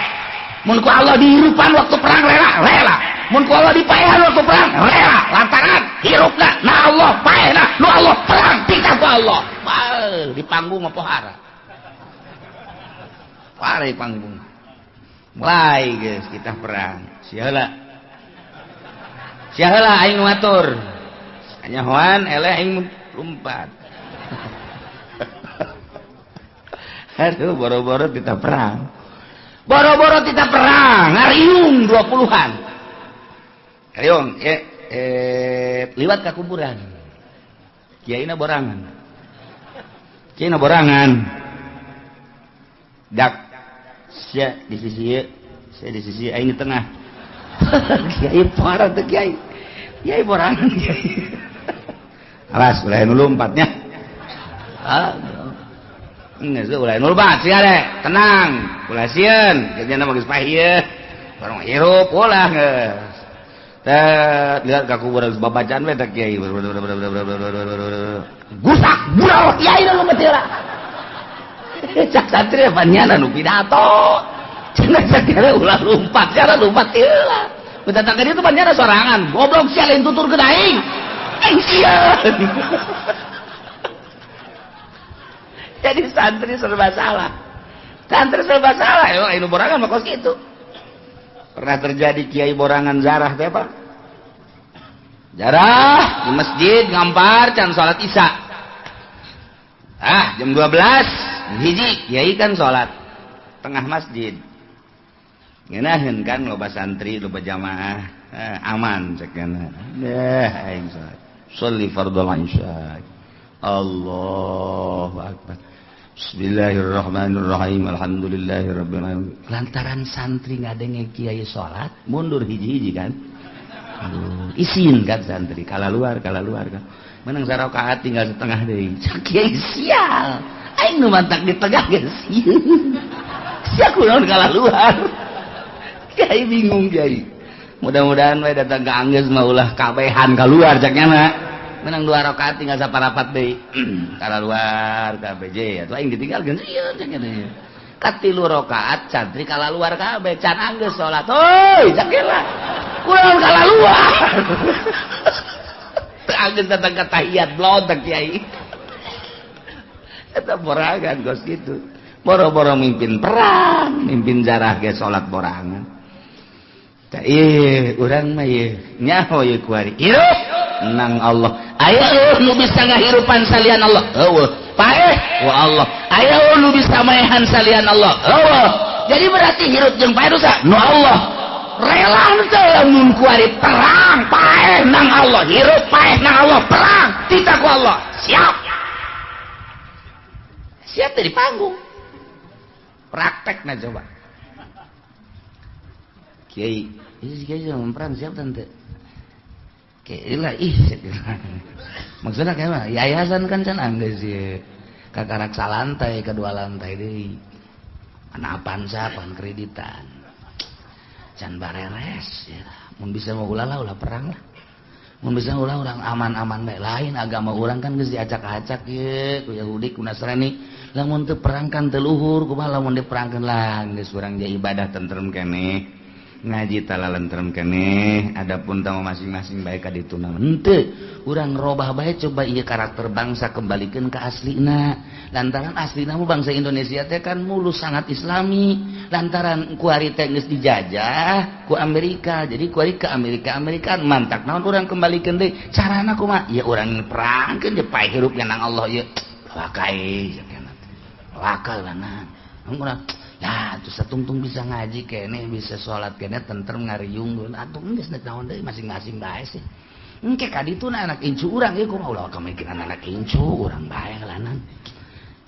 Mun ku Allah dihirupan waktu perang, rela, rela. Mun ku Allah dipaehan waktu perang, rela. Lantaran hirupna na Allah, paehna nu Allah, perang titah ku Allah. Bae di panggung mah pohara. Pare panggung. Mulai guys kita perang. Sia heula. Sia heula aing nu ngatur. Kanyahoan eleh aing lumpat. Aduh boro-boro kita perang. Boro-boro kita perang, ngariung 20-an. Ngariung liwat ka kuburan. Kiaina borangan. Kiaina borangan. Dak sia di sisi ieu, sia di sisi aing di tengah. Kiai parah teh kiai. Kiai borangan kiai. Alas ulah nu lompatnya. Ah. Geus ulah nu lompat sia deh, tenang, ulah sieun, jadinya mah geus paeh ieu. Barang hirup ulah geus. Teh lihat ka kuburan babacaan we teh kiai. Gusak bural kiai nu lompat heula. Cak santri panyana nu pidato. Cenah cak ulah lompat, cara lompat heula. Datang ka dieu tuh panyana sorangan, goblok sia lain tuturkeun aing. Aing sieun. Jadi santri serba salah. Santri serba salah, emang anu borangan mah kos kitu. Pernah terjadi kiai borangan zarah teh apa? Jarah di masjid ngampar can salat Isya. Ah, jam 12 hiji kiai kan salat tengah masjid. Ngeunaheun kan loba santri, loba jamaah, aman cek kana. Deh aing salat. Sholli fardhol isya. Allahu akbar. Bismillahirrahmanirrahim. Alhamdulillahirabbil alamin. Lantaran santri ngadenge kiai salat, mundur hiji-hiji kan. Aduh, isin kan santri, kala luar kan. Menang sarakaat tinggal setengah deui. Cak kiai sial. Aing nu mantak di tengah geus sieun. Sia kunaon kala luar. Kiai bingung kiai. Mudah-mudahan we datang ka anggeus mah ulah kabehan kaluar cak nya. Menang 2 rakaat tinggal saparapat deui. Kala luar kabeh atuh aing ditinggalkeun sieun cak nya. Katilu rakaat santri kala luar kabeh can anggeus salat. Hoi cak lah. Kunaon kala luar. Teu anggeus datang ka tahiyat blontek kiai. Eta borangan kos kitu. Boro-boro mimpin perang, mimpin jarah ge salat borangan. Tah ieu urang mah ieu nyaho ieu kuari. Hirup nang Allah. Aya nu bisa ngahirupan salian Allah. Eueuh. Paeh wa Allah. Aya nu bisa maehan salian Allah. Eueuh. Jadi berarti hirup jeung paeh dosa nu Allah. Rela teh lamun kuari perang paeh nang Allah, hirup paeh nang Allah, perang titah ku Allah. Siap. Siap dari panggung. Praktekna coba. Kiai, ini kiai sama perang siap tante. Kiai lah ih. Maksudnya kayak mah yayasan kan can anggeus ieu. Kakarak salantai kedua lantai deui. Ana Avanza pan kreditan. Can bareres ya. Mun bisa mah ulah lah ulah perang lah. Mun bisa ulah urang aman-aman bae lain agama urang kan geus diacak-acak ieu ku Yahudi ku Nasrani. Lamun teu perang kan teu luhur kumaha lamun diperangkeun lah geus urang ge ibadah tentrem keneh. Ngaji tala lentrem keneh adapun tamu masing-masing bae ka ditu na henteu urang robah bae coba ieu karakter bangsa kembalikeun ka aslina lantaran aslina mah bangsa Indonesia teh kan mulus sangat islami lantaran kuari teh geus dijajah ku Amerika jadi kuari ke Amerika Amerika mantak naon urang kembalikeun deui carana kumaha ya urang perangkeun je pae hirup nang Allah ieu wakai wakal lanang urang nah terus satungtung bisa ngaji kene bisa sholat kene tentrem ngariung atuh geus naon deui masing-masing bae sih engke ka ditu na anak incu urang ieu kumaha ulah kamikiran anak incu urang bae lanang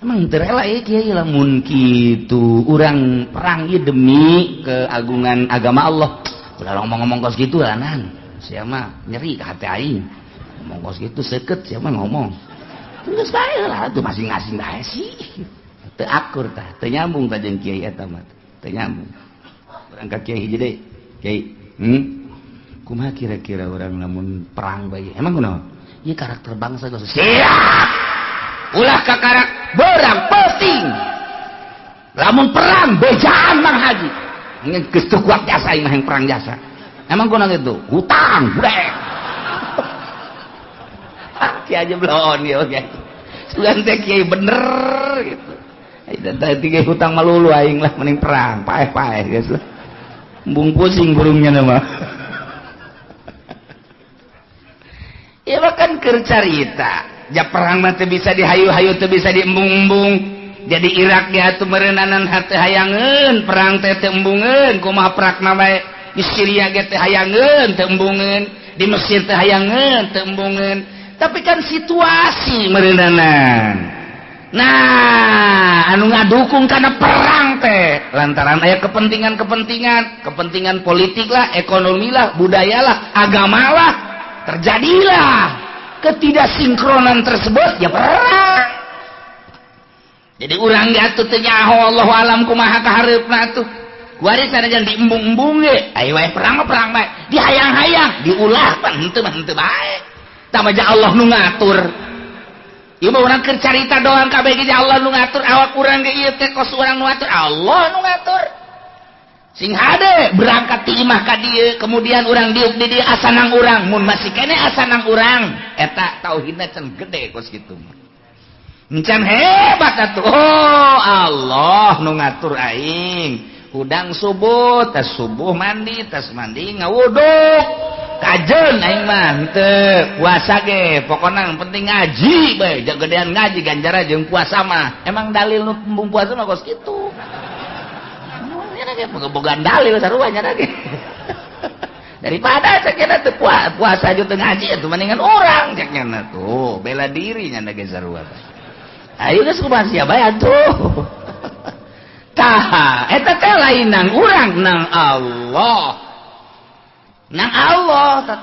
emang teu rela ieu kiai lamun kitu urang perang ieu demi keagungan agama Allah ulah ngomong-ngomong kos kitu lanang sia mah nyeri ka hate aing Ngomong kos kitu seukeut sia mah ngomong. Geus bae lah atuh masing-masing bae sih. Teu akur tah, teu nyambung tah jeung kiai eta mah. Teu nyambung. Urang ka kiai hiji deui. Kiai, Kumaha kira-kira urang lamun perang bae? Emang kunaon? Ieu karakter bangsa geus siap. Ulah ka karak berang penting. Lamun perang bejaan Mang Haji. Geus teu kuat jasa aing mah yang perang jasa. Emang kunaon itu? Hutang, budak. Kiai aja belon ya, oke. Sugan teh kiai bener gitu. Tadi kiai hutang malulu aing lah mending perang, paeh-paeh geus lah. Embung pusing burungnya nama. Ya bahkan keur carita, ja perang mah teu bisa dihayu-hayu, teu bisa diembung-embung. Jadi Irak ge atuh meureunnanan hate hayangeun, perang teh teu embungeun, kumaha perakna bae. Di Syria ge teu hayangeun, teu embungeun, di Mesir teu hayangeun, teu embungeun. Tapi kan situasi meureunnanan. Nah, anu ngadukung karena perang teh lantaran aya kepentingan-kepentingan, kepentingan politik lah, ekonomi lah, budaya lah, agama lah, terjadilah ketidaksinkronan tersebut ya perang. Jadi urang ge atuh teu nyaho Allahu alam kumaha kahareupna atuh. Kuari sanajan diembung-embung ge, ayo wae perang mah perang bae, dihayang-hayang, diulah pan henteu mah henteu bae. Tah mah Allah nu ngatur. Ieu mah urang keur carita doang kabeh ge Allah nu ngatur, awak urang ge ieu teh kos urang nu ngatur, Allah nu ngatur. Sing hade berangkat ti imah ka dieu, kemudian urang diuk di dieu asanang urang, mun masih keneh asanang urang, eta tauhidna can gede kos kitu mah. Encan hebat atuh. Oh, Allah nu ngatur aing. Hudang subuh, tas subuh mandi, tas mandi ngawuduk. Kajeun aing mah henteu puasa ge, pokona yang penting ngaji bae, gedean ngaji ganjaran jeung puasa mah. Emang dalil nu embung puasa mah kos kitu. Nya ge bogaan dalil sarua nya ge. Daripada cek teu puasa jeung teu ngaji atuh mendingan urang cek nya tuh, bela diri nya ge sarua. Ayo geus kumaha sia bae atuh. Tah, eta teh lain nang urang nang Allah. Nang Allah teh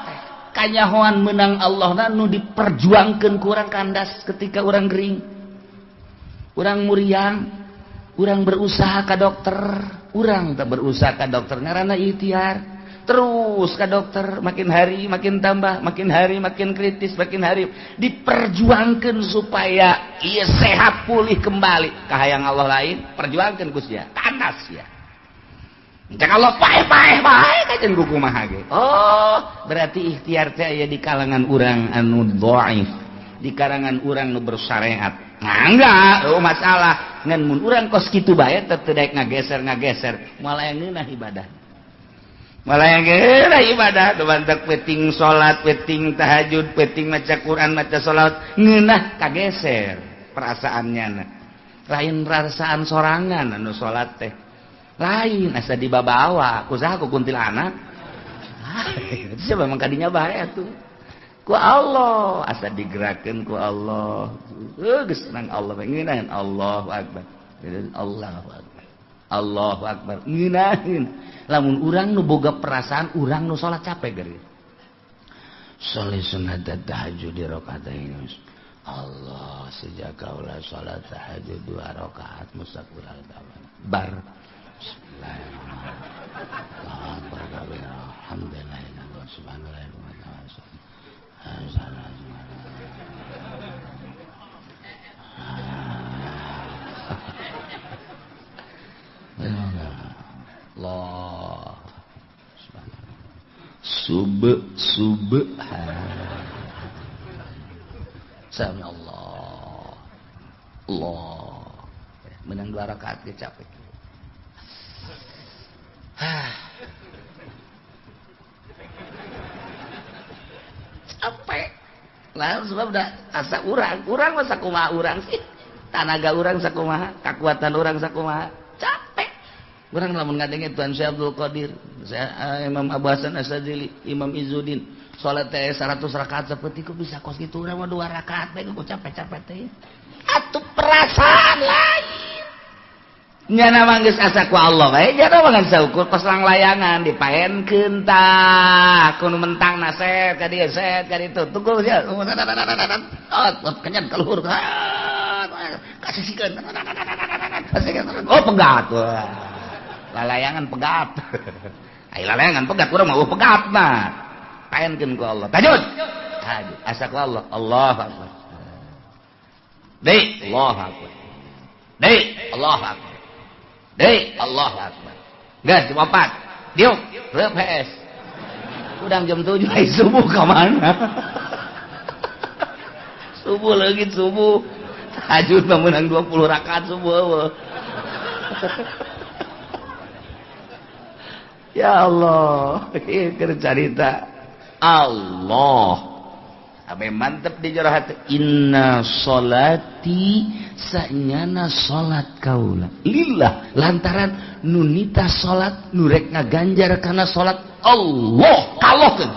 kanyahoan menang Allah nu diperjuangkeun ku urang kandas ketika urang gering. Urang muriang, urang berusaha ka dokter, urang teh berusaha ka dokter ngaranna ikhtiar. Terus ka dokter makin hari makin tambah, makin hari makin kritis, makin hari diperjuangkeun supaya ieu sehat pulih kembali. Kahayang Allah lain, perjuangkeun ku sia, kandas sia. Cek Allah paeh-paeh bae kajen ku kumaha ge. Oh, berarti ikhtiar teh aya di kalangan urang anu dhaif, di kalangan urang nu bersyariat. Nah, enggak, oh masalah. Ngan mun urang kos kitu bae teh teu daek ngageser-ngageser, moal aya ngeunah ibadah. Malah yang ngeunah ibadah, bantak penting salat, penting tahajud, penting maca Quran, maca salat, ngeunah kageser perasaannya. Lain perasaan sorangan anu salat teh. Lain asa dibabawa, kusaha ku kuntilanak. Siapa memang kadinya bae atuh. Ku Allah asa digerakkeun ku Allah. Geus nang Allah ngeunaheun Allahu akbar. Allahu akbar. Allahu akbar. Ngeunaheun. Lamun urang nu boga perasaan urang nu salat capek geuring. Sholli sunat tahajud di rakaatain. Allah sejak kaula salat tahajud 2 rakaat mustaqbilal bar. Bismillahirrahmanirrahim. Alhamdulillah subhanallah wa Allah. Subhan. Sami Allah. Allah. Menang 2 rakaat ge capek. Capek. Lah sebab udah asa urang, urang mah sakumaha urang sih. Tanaga urang sakumaha, kakuatan urang sakumaha. Capek. Urang lamun ngadenge Tuan Syekh Abdul Qadir, saya Imam Abu Hasan Asy-Syadzili, Imam Izzuddin, salat teh 100 rakaat seperti ku bisa kos kitu urang mah 2 rakaat bae ku capek-capek teh. Atuh perasaan lain. Nyana mah geus asa ku Allah bae, nyana mah ngan saukur pas langlayangan dipaenkeun tah, ku nu mentang set ka dieu, set ka ditu. Tunggu sia. Oh, kenyan ka luhur. Kasihkeun. Oh, pegat. Lalayangan pegat. Ai lalayangan pegat urang mah pegat mah. Paenkeun ku Allah. Tahajud. Tahajud. Asa ku Allah. Allahu akbar. Deui, Allahu akbar. Deui, Allahu akbar. Deui, Allahu akbar. Geus jam 4. Diuk, reup HS. Udang jam 7 ai subuh ka mana? Subuh leungit subuh. Tahajud mah meunang 20 rakaat subuh eueuh. Ya Allah, ieu keur carita Allah. Abe mantep di jero hati. Inna sholati sanyana salat kaula lillah, lantaran nunita salat nurek ngaganjar kana salat Allah kalohkeun.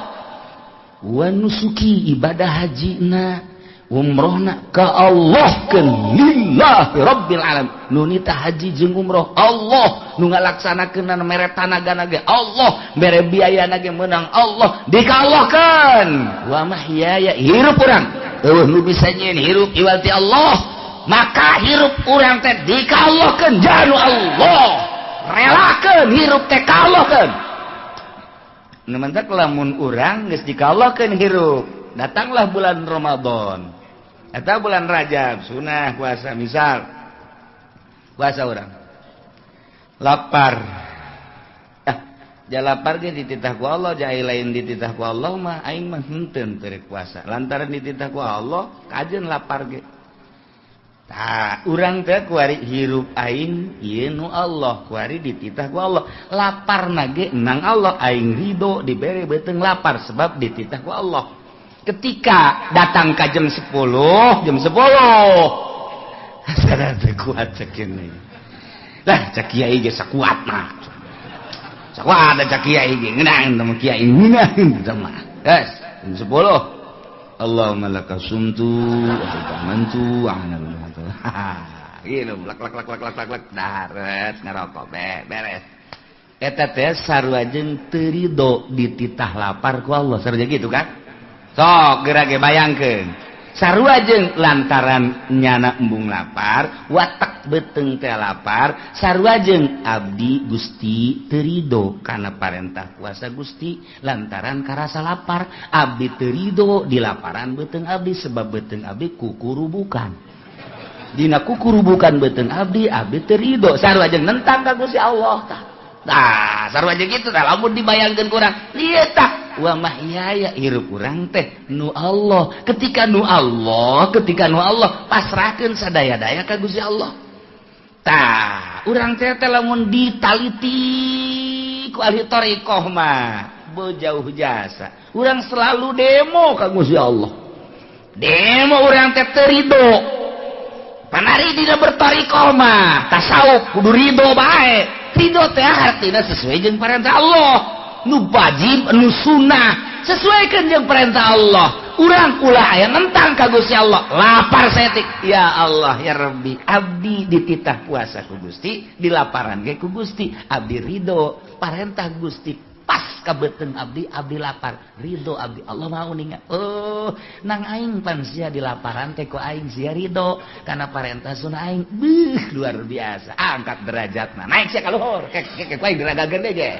Wa nusuki ibadah hajina umrohna ka Allah keun lillahi rabbil alamin. Nunita haji jeung umroh Allah, nu ngalaksanakeun mere tanagana ge Allah, mere biayana ge meunang Allah, dikallahkeun. Wa mahyaya hirup urang eueuh nu bisa nyieun hirup iwal ti Allah, maka hirup urang teh dikallahkeun janu Allah, relakeun hirup teh kallahkeun. Nu mantak lamun urang geus dikallahkeun hirup, datanglah bulan Ramadan atau bulan Rajab, sunah puasa misal puasa orang lapar, ja lapar ge dititah ku Allah, ja lain dititah ku Allah mah aing mah henteu teu puasa lantaran dititah ku Allah kajeun lapar ge. Tah urang teh kuari hirup aing ieu nu Allah, kuari dititah ku Allah, laparna ge nang Allah, aing ridho dibere beuteung lapar sebab dititah ku Allah. Ketika datang ke jam 10, jam 10 asana teu kuat cek ini. Lah cek kiai ge sakuat mah. Sakuat cek kiai ge ngeunang teh kiai ngeunang teh mah. Geus jam 10. Allahumma laka sumtu wa amantu wa ana gitu lak lak lak lak lak lak daret ngarokok beres. Eta teh sarua jeung teu ridho dititah lapar ku Allah, sarua gitu kan? Sok geura ge bayangkeun. Sarua jeung lantaran nyana embung lapar, watak beuteung teh lapar, sarua jeung abdi Gusti teu ridho kana parentah puasa Gusti lantaran karasa lapar, abdi teu ridho di laparan beuteung abdi sebab beuteung abdi kukurubukan. Dina kukurubukan beuteung abdi, abdi teu ridho. Sarua jeung nentang ka Gusti Allah tah. Tah, sarua jeung kitu tah lamun dibayangkeun kurang. Ieu tah wa mahyaya hirup urang teh nu Allah. Ketika nu Allah, ketika nu Allah pasrahkeun sadaya-daya ka Gusti Allah. Tah, urang teh teh lamun ditaliti ku ahli thariqah mah bejauh jasa. Urang selalu demo ka Gusti Allah. Demo urang teh teu ridho. Panari dina berthariqah mah tasawuf kudu ridho bae. Ridho teh artina sesuai jeung perintah Allah, nu wajib nu sunnah sesuaikan jeung perintah Allah. Urang ulah aya nentang ka Gusti Allah. Lapar saeutik, ya Allah ya Rabbi, abdi dititah puasa ku Gusti, dilaparan ge ku Gusti, abdi ridho parentah Gusti pas ka beuteung abdi, abdi lapar, ridho abdi. Allah mau ninga, oh nang aing pan sia dilaparan teh ku aing sia ridho kana parentah sunah aing. Beuh luar biasa, angkat derajatna naik sia ka luhur, kek kek ku aing diragageun deui ge.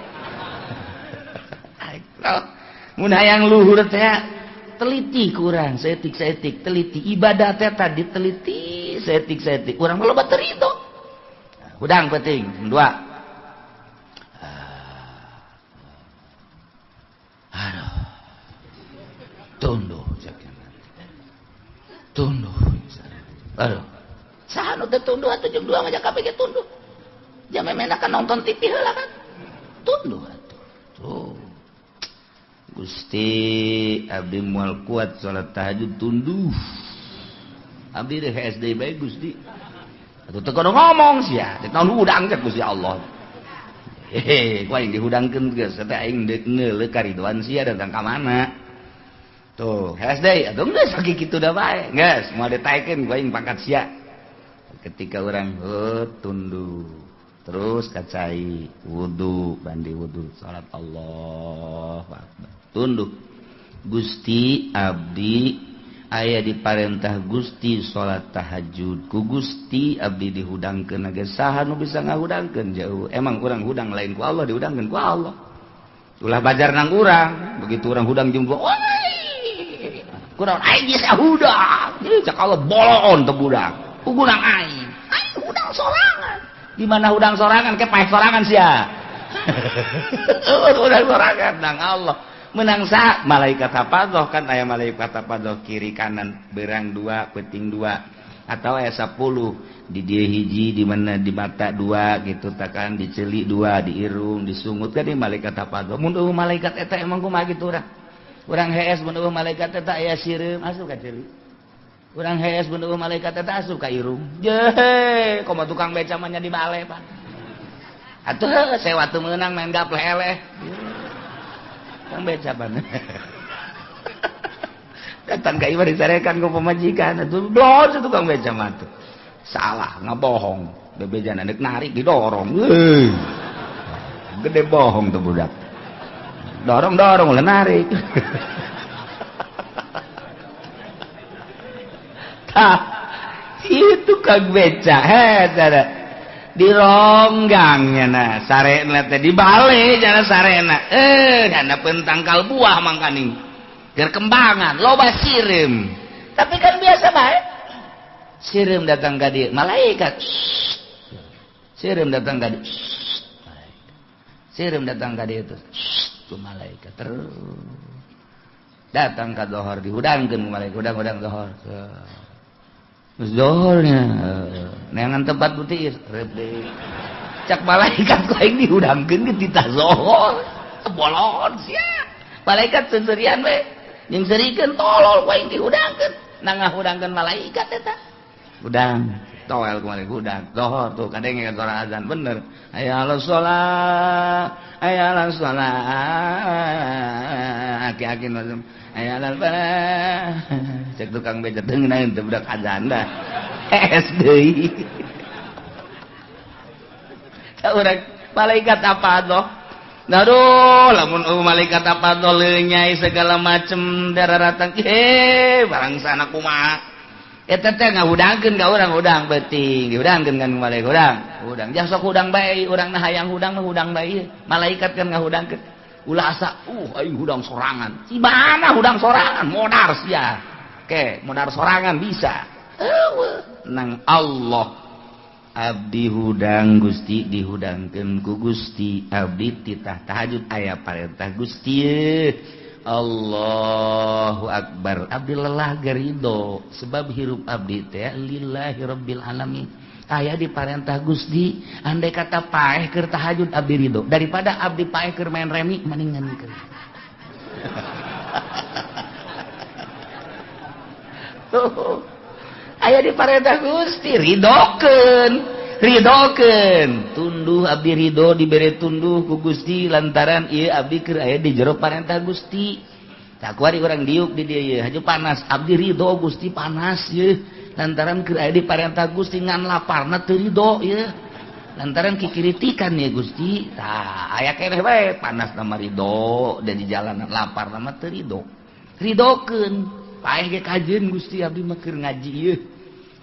Mun hayang luhur teh teliti kurang saeutik-saeutik, teliti ibadah teh tadi teliti saeutik-saeutik, urang mah loba teu ridho. Hudang penting dua. Aduh, tunduh, tunduh, aduh, saha nu teu tunduh atuh jeung dua mah kabeh ge tunduh. Jam memenakan nonton TV heula kan, tunduh atuh. Tuh, Gusti abdi moal kuat salat tahajud tunduh. Abdi deh SD bae Gusti. Atuh teu kudu ngomong sia, teh naon hudang cek Gusti Allah. Hehe, ku aing dihudangkeun geus teh aing deuk ngeuleuh karidoan sia datang ka mana. Tuh, SD atuh geus sakitu da bae. Geus moal ditaekeun ku aing pangkat sia. Ketika urang tunduh. Terus kacai wudu, bandi wudu, salat Allahu Akbar. Tunduk. Gusti abdi aya diparentah Gusti salat tahajud. Ku Gusti abdi dihudangkeun ge saha nu bisa ngahudangkeun jauh. Emang urang hudang lain ku Allah dihudangkeun ku Allah. Ulah bajar nang urang, begitu urang hudang jeung kurang aing geus hudang. Cak Allah boloon teu budak. Hudang aing. Aing hudang sorangan. Di mana hudang sorangan ke paeh sorangan sia. Hudang sorangan nang Allah. Menang sa malaikat hafadzah kan aya malaikat hafadzah kiri kanan berang 2 peting 2 atau aya 10 di dieu hiji di mana di mata 2 gitu takan di ceuli 2 di irung disungut kan di malaikat hafadzah. Mun eueuh malaikat eta emang kumaha kitu urang. Urang hees mun eueuh malaikat eta aya sireum asup ka ceuli. Urang hees mun eueuh malaikat eta asup ka irung. Jehe, komo tukang beca mah nya di bale pan. Atuh sewa teu meunang main gapleh eleh. Tukang beca pan. Datang ka imah dicarekan ku pamajikan atuh blos tukang beca mah tuh. Salah ngabohong, bebejan deuk narik didorong. Heuh. Gede bohong tuh budak. Dorong-dorong ulah narik. Tah, itu kang beca heh dironggangnya nah sarena teh dibalik jana sarena jana pentangkal buah mangkaning gerkembangan loba sireum tapi kan biasa bae sireum datang ka dieu malaikat sireum datang ka dieu sireum datang ka dieu tuh malaikat terus datang ka dohor dihudangkeun malaikat hudang-hudang dohor zohornya neangan tempat putih deui cak malaikat ku aing dihudangkeun ke titah zohor bolon sia malaikat seuseurian we jeung seurikeun tolol ku aing dihudangkeun nah ngahudangkeun malaikat eta hudang toel ku malaikat hudang zohor tuh kadenge suara azan bener hayya 'alas shalah hayya 'alas shalah aki-aki masuk hayya 'alal falah cek tukang beca teu ngeunaheun teu budak azan dah hees deui urang malaikat apa doh aduh lamun malaikat apa doh lenyai segala macem darah ratang barang sana kumaha eta teh ngahudangkeun ka urang hudang beuting dihudangkeun kan malaikat hudang hudang jang sok hudang bae urang na hayang hudang mah hudang bae malaikat kan ngahudangkeun ulah asa aing hudang sorangan si mana hudang sorangan modar sia ke modar sorangan bisa eueuh nang Allah abdi hudang Gusti dihudangkeun ku Gusti abdi titah tahajud aya parentah Gusti Allahu Akbar abdi lelah garido sebab hirup abdi teh lillahi rabbil alamin aya diparentah Gusti andai kata paeh keur tahajud abdi ridho daripada abdi paeh keur main remi mendingan keur tuh aya diparentah Gusti ridokeun ridokeun tunduh abdi ridho dibere tunduh ku Gusti lantaran ieu abdi keur aya di jero parentah Gusti tak kuari urang diuk di dieu ieu haju panas abdi ridho Gusti panas ieu lantaran keur aya di parentah Gusti ngan laparna teu ridho ieu lantaran kikiritikan ya Gusti tah aya keneh bae panas na mah ridho da di jalanan laparna mah teu ridho ridokeun paeh ge kajeun Gusti abdi mah keur ngaji ieu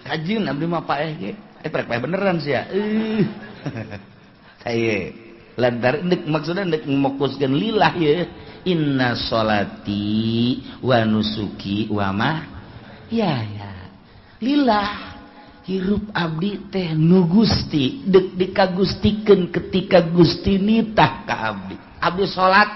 kajeun abdi mah paeh ge prek paeh beneran sia saye lantaran deuk maksudna deuk mokuskeun lillah ieu inna sholati wa nusuki wa ma ya ya lillah hirup abdi teh nu Gusti deuk dikagustikeun ketika Gusti nitah ka abdi abdi salat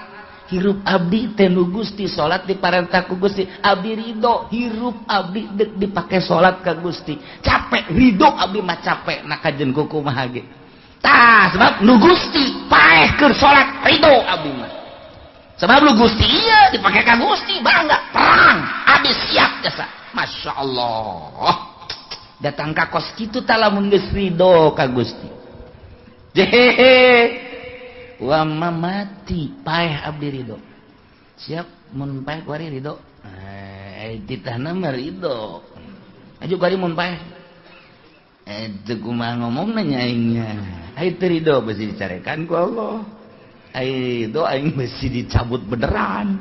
hirup abdi teh nu Gusti salat diparentah ku Gusti abdi ridho hirup abdi deuk dipake salat ka Gusti capek ridho abdi mah capek na kajeun kumaha ge tah sebab nu Gusti paeh keur salat ridho abdi mah sebab nu Gusti ieu dipake ka Gusti bangga perang abdi siap jasa Masya Allah datang ka kos kitu tah lamun geus ridho ka Gusti jehehe wa mati paeh abdi ridho siap mun paeh kuari ridho titahna mah ridho aju kuari mun paeh teu kumaha ngomongna nya aingnya Ai teu ridho besi dicarekan ku Allah. Ai ridho aing besi dicabut beneran.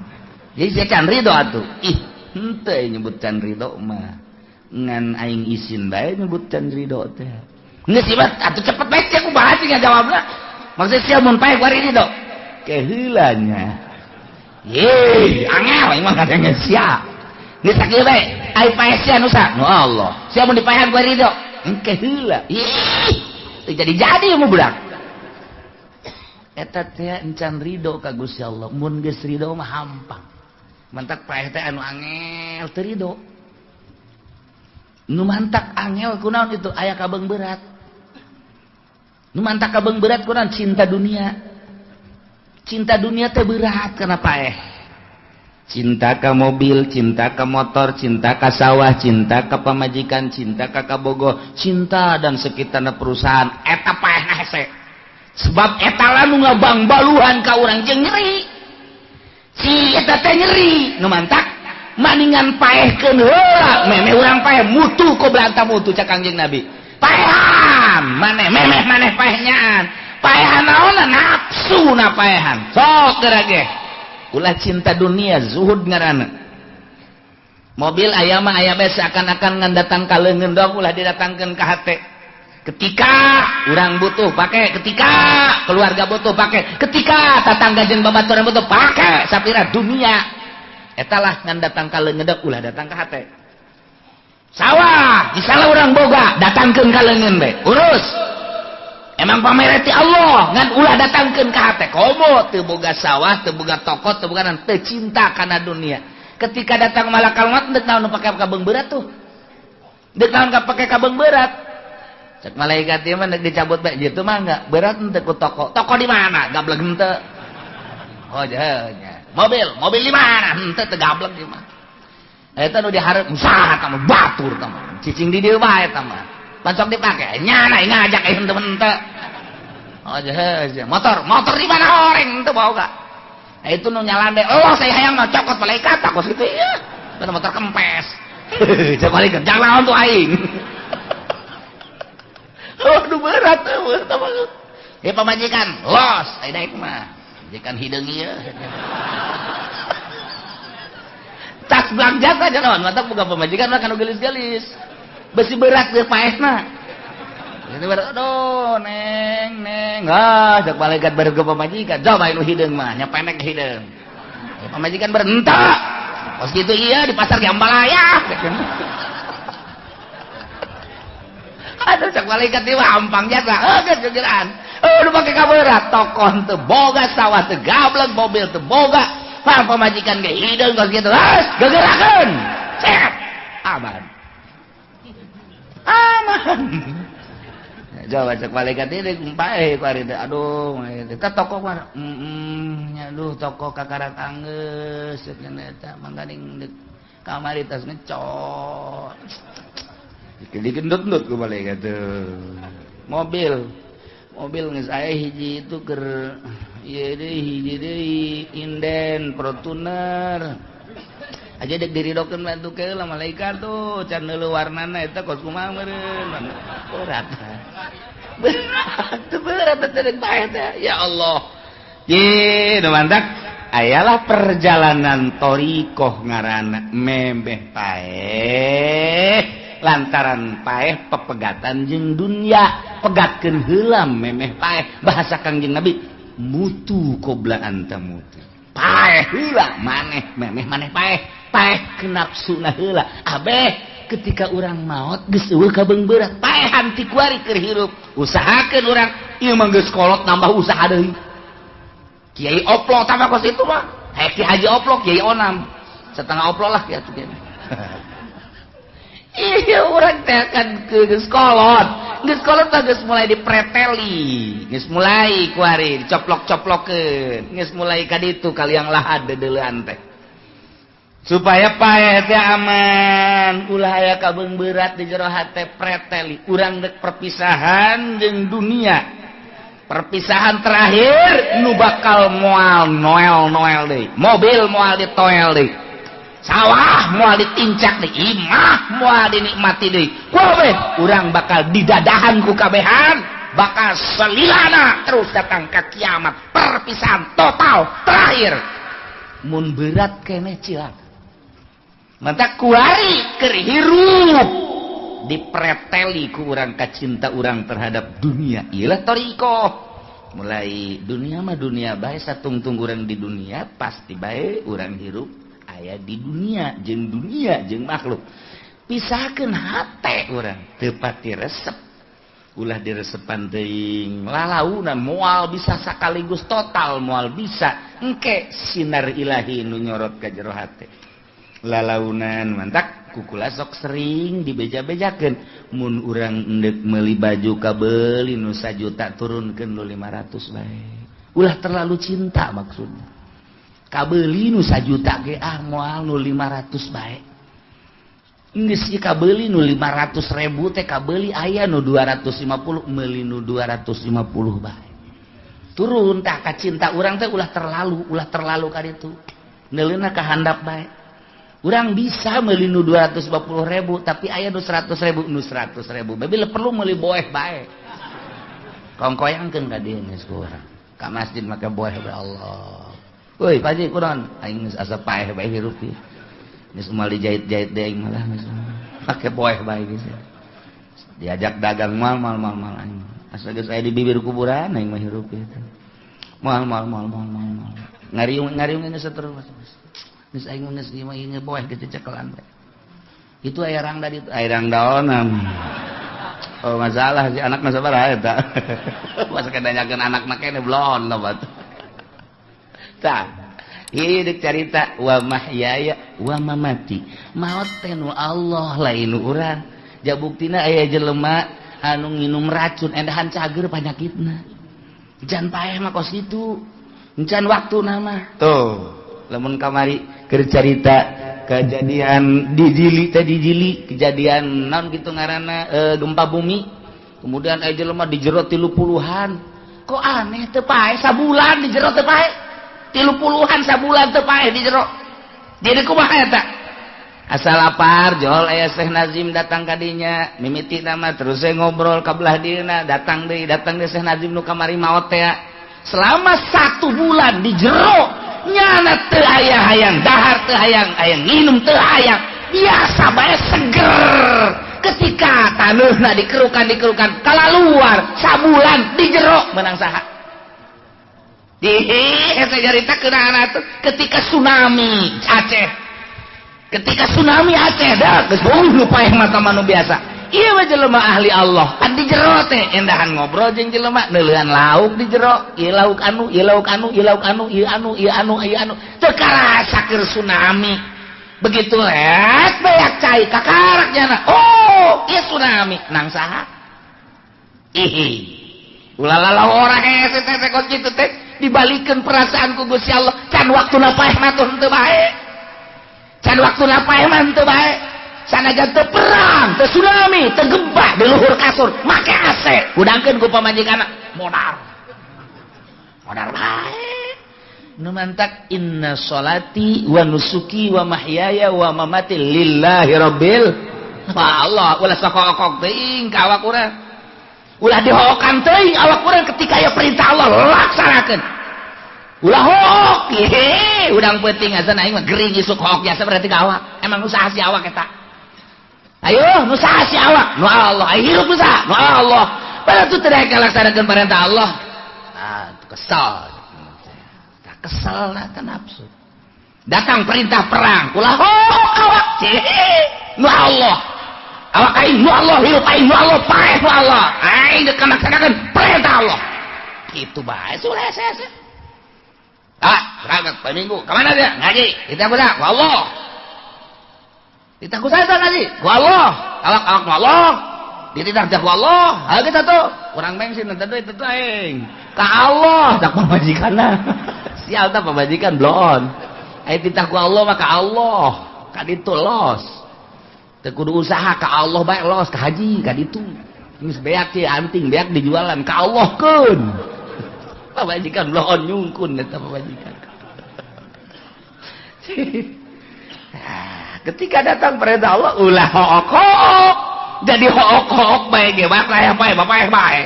Jadi sia can ridho atuh. Ih, henteu nyebut can ridho mah. Ngan aing isin bae nyebut can ridho teh. Geus sih atuh cepet bae sia kumaha sih ngajawabna. Maksud sia mun paeh ku ridho. Keheula nya. Ye, angel aing mah kadang sia. Geus sakieu bae, ai paeh sia nu sa? Nu Allah. Sia mun dipaehan ku ridho. Engke heula. Ih. Jadi-jadi mau budak. Eta teh encan ridho ka Gusti Allah. Mun geus ridho mah hampang. Mantak paeh teh anu angel teu ridho. Nu mantak angel kunaon itu aya kabeung berat. Nu mantak kabeung berat kunaon cinta dunia. Cinta dunia teh berat kana paeh. Cinta ka mobil, cinta ka motor, cinta ka sawah, cinta ka pamajikan, cinta ka kabogo, cinta dan sekitarna perusahaan. Eta paeh hese. Sebab eta lah nu ngabangbaluhan ka urang jeung nyeri. Si eta teh nyeri, nu mantak maningan paehkeun heula, memeh urang paeh mutu qoblanta mutu cak Kangjeng Nabi. Paehan maneh memeh maneh paehnyaan. Paehan naonna nafsu na paehan. Sok geura ge. Ulah cinta dunia zuhud ngaranna. Mobil aya mah aya bae seakan-akan ngan datang ka leungeun doang ulah didatangkeun ka hate. Ketika urang butuh pake, ketika keluarga butuh pake, ketika tatangga jeung babaturan butuh pake, sapira dunia. Eta lah ngan datang ka leungeun doang ulah datang ka hate. Sawah, misalnya urang boga datangkeun ka leungeun bae, urus. Emang pamereti Allah ngan ulah datangkeun ka hate. Komo teu boga sawah, teu boga toko, teu boga naon, teu cinta kana dunia. Ketika datang malakal maut deuk naon pake kabeung berat tuh. Deuk naon pake kabeung berat. Cek malaikat ieu mah deuk dicabut bae jitu mah enggak berat henteu ku toko. Toko di mana? Gablek henteu. Oh nya. Mobil, mobil di mana? Henteu teu gablek di mah. Eta nu dihareup usaha tah mah batur tah mah. Cicing di dieu bae tah mah. Pancok dipake nyana ngajak eh henteu henteu. Oh jehe, motor, motor di mana horeng henteu boga. Nah, itu nu nyalande, oh saya hayang mah cokot malaikat kos kitu ieu. Bener motor kempes. Cek malaikat, jangan lawan tuh aing. Aduh berat teh maksud. Ya pamajikan, los ai daek mah. Majikan hideung ieu. Tas belanja saja naon, mantap boga pamajikan mah kanu geulis-geulis. Besi berat deh paehna. Itu berat, aduh neng neng, ah cek malaikat baru ke pamajikan, coba nu hideung mah, nya pendek hideung. Ya, pamajikan berentak. Kos gitu iya di pasar Jambalaya. Aduh cek malaikat ieu mah hampang jasa, geus gegeran. Aduh pake kaberat, toko teu boga, sawah teu gablek, mobil teu boga, pang pamajikan ge hideung kos kitu, geus gegerakeun. Cep, aman. Aman. Coba cek malaikat ini paeh ku ari teh. Aduh, eta toko mana? Heeh, aduh toko kakarak anggeus cenah eta mangganing kamari tas ngecot. Dikendut-endut ku malaikat teh. Mobil. Mobil geus aya hiji itu keur ieu deui hiji deui inden Fortuner. Aja dek diridokeun bantu ke lah malaikat tuh can deuleu warnana eta kos kumaha meureun berat berat berat teh deuk paeh teh ya Allah. Ye nu mantak ayalah perjalanan thoriqoh ngaranna memeh paeh lantaran paeh pepegatan jeung dunya pegatkeun heula memeh paeh bahasa Kangjeng Nabi mutu qobla anta mutu paeh heula maneh memeh maneh paeh paeh kenapsuna heula abeh ketika urang maot geus eueuh kabeung berat paehan ti kuari keur hirup usahakeun urang ieu mah geus kolot nambah usaha deui kiai oplo tambah kos itu mah hayang ki haji oplo kiai onam setengah oplo lah ya tuh. Iya urang teh kan geus kolot mah geus mulai dipreteli geus mulai kuari dicoplok-coplokeun geus mulai ka ditu kaliang lahad deudeulean teh supaya paeh teh aman ulah aya kabeung berat di jero hate preteli urang deuk perpisahan jeung dunia perpisahan terakhir nu bakal moal noel-noel deui mobil moal ditoel deui sawah moal ditincak deui imah moal dinikmati deui kabeh urang bakal didadahan ku kabehan Bakal selilana terus datang ke kiamat. Perpisahan total terakhir. Mun berat keneh cilaka. Mata kuari keur hirup dipreteli ku urang kacinta urang terhadap dunia. Iyalah thariqah. Mulai dunia mah dunia bae satungtung urang di dunia pasti bae urang hirup aya di dunia jeung makhluk. Pisahkeun hate urang teu pati resep. Ulah diresepan teuing lalaunan moal bisa sakaligus total moal bisa. Engke sinar ilahi nu nyorot ka jero hate. Lalaunan mantak kukula sok sering dibeja-bejakeun mun urang endek meuli baju kabeuli nu sajuta turunkeun nu 500 bae. Ulah terlalu cinta maksudna. Kabeuli nu sajuta ge ah moal nu 500 bae. Geus kabeuli nu 500.000 teh kabeuli aya nu 250 meuli nu 250 bae. Turun tah ka cinta urang teh ulah terlalu ka ditu. Neuleuna ka handap bae. Urang bisa meuli nu 250.000 tapi aya nu 100.000 nu 100.000. Bae perlu meuli boeh bae. Kongkoyangkeun ka dieu geus ku urang. Ka masjid make boeh bae Allah. Woi, Pak Haji kunaon? Aing geus asa paeh bae hirup ieu. Geus moal dijahit-jahit deui aing malah geus. Make boeh bae geus. Diajak dagang mal aing. Asa geus aya di bibir kuburan aing mah hirup ieu. Mal. Ngariung-ngariung geus terus. Geus aing geus ieu mah ieu boeh geus cecekelan bae. Itu aya rangda ditu, aya rangdaonan. Oh masalah si anak mah sabaraha eta. Masa kedanyakeun anakna kene blon lobat. Tah, ieu deuk carita wa mahyaya wa mamati. Maot teh nu Allah lain nu urang. Ja buktina aya jelema anu nginum racun endahan cager panyakitna. Jan paeh mah kos kitu. Encan waktuna mah. Tuh. Lamun kamari keur carita kejadian di Jili teh di Jili kejadian naon kitu ngaranna gempa bumi kemudian aya jelema di jero 30-an kok aneh teu paeh sabulan di jero teu paeh 30-an sabulan teu paeh di jero jadi kumaha eta asal lapar jol aya Syekh Nazim datang ka dinya mimiti nama terus saya ngobrol ka belah dieuna datang deui Syekh Nazim nu kamari maot teh selama 1 bulan di jero nyana teu aya hayang dahar teu hayang hayang nginum teu hayang biasa bae seger ketika taneuhna dikerukan kalaluar sabulan di jero menang saha dihi eta carita keunana tuh ketika tsunami Aceh dah geus nu paeh mata manu biasa ieu mah jelema ahli Allah pan di jero teh endahan ngobrol jeung jelema neuleuan lauk di jero ieu lauk anu ieu lauk anu ieu lauk anu ieu anu ieu anu ieu anu teu karasa keur tsunami begitu les beak cai kakarak nyana oh ieu tsunami nang saha ihi ulah lalawora hese teh kos kitu teh dibalikeun perasaan ku Gusti Allah can waktuna paeh mah teu bae can waktuna paeh mah teu bae sanajan teu perang, teu tsunami, teu gempa di luhur kasur, make AC, hudangkeun ku pamajikanna, modar. Modar bae. Nu mantak inna sholati wa nusuki wa mahyaya wa mamati lillahi rabbil wa Allah, ulah sakokok teuing ka awak urang. Ulah dihokan teuing awak urang ketika aya perintah Allah laksanakeun. Ulah hook, hehe, udang peuting azan aing mah gering isuk hook biasa berarti ka awak. Emang usaha si awak eta. Ayo, nu saha si awak? Nu Allah. Ayo hirup nu saha? Nu Allah. Padahal tu tidak laksanakeun perintah Allah. Ah, tu kesal. Tak kesal lah nafsu. Datang perintah perang, ulah hook awak. Nu Allah. Awak aing nu Allah, hirup aing nu Allah, paeh nu Allah. Aing deuk laksanakeun perintah Allah. Kitu bae sudah saya. Ah, berangkat poe Minggu. Ka mana dia? Ngaji. Kita kuda, ku Allah. Ditah ku saha ngaji? Ku Allah. Awak-awak ku Allah. Dititah ku Allah. Ha kita tuh kurang bensin teh duit teh aing. Ka Allah tak pamajikanna. Sial tah pamajikan bloon. Aya titah ku Allah mah ka Allah. Ka ditu los. Teu kudu usaha ka Allah bae los ka haji ka ditu. Geus beak ieu anting beak dijualan ka Allah keun. Pamajikan bloon nyungkun eta pamajikan. Nah, ketika datang perintah Allah ulah hook-hook. Jadi hook-hook bae ge bae bae bae bae.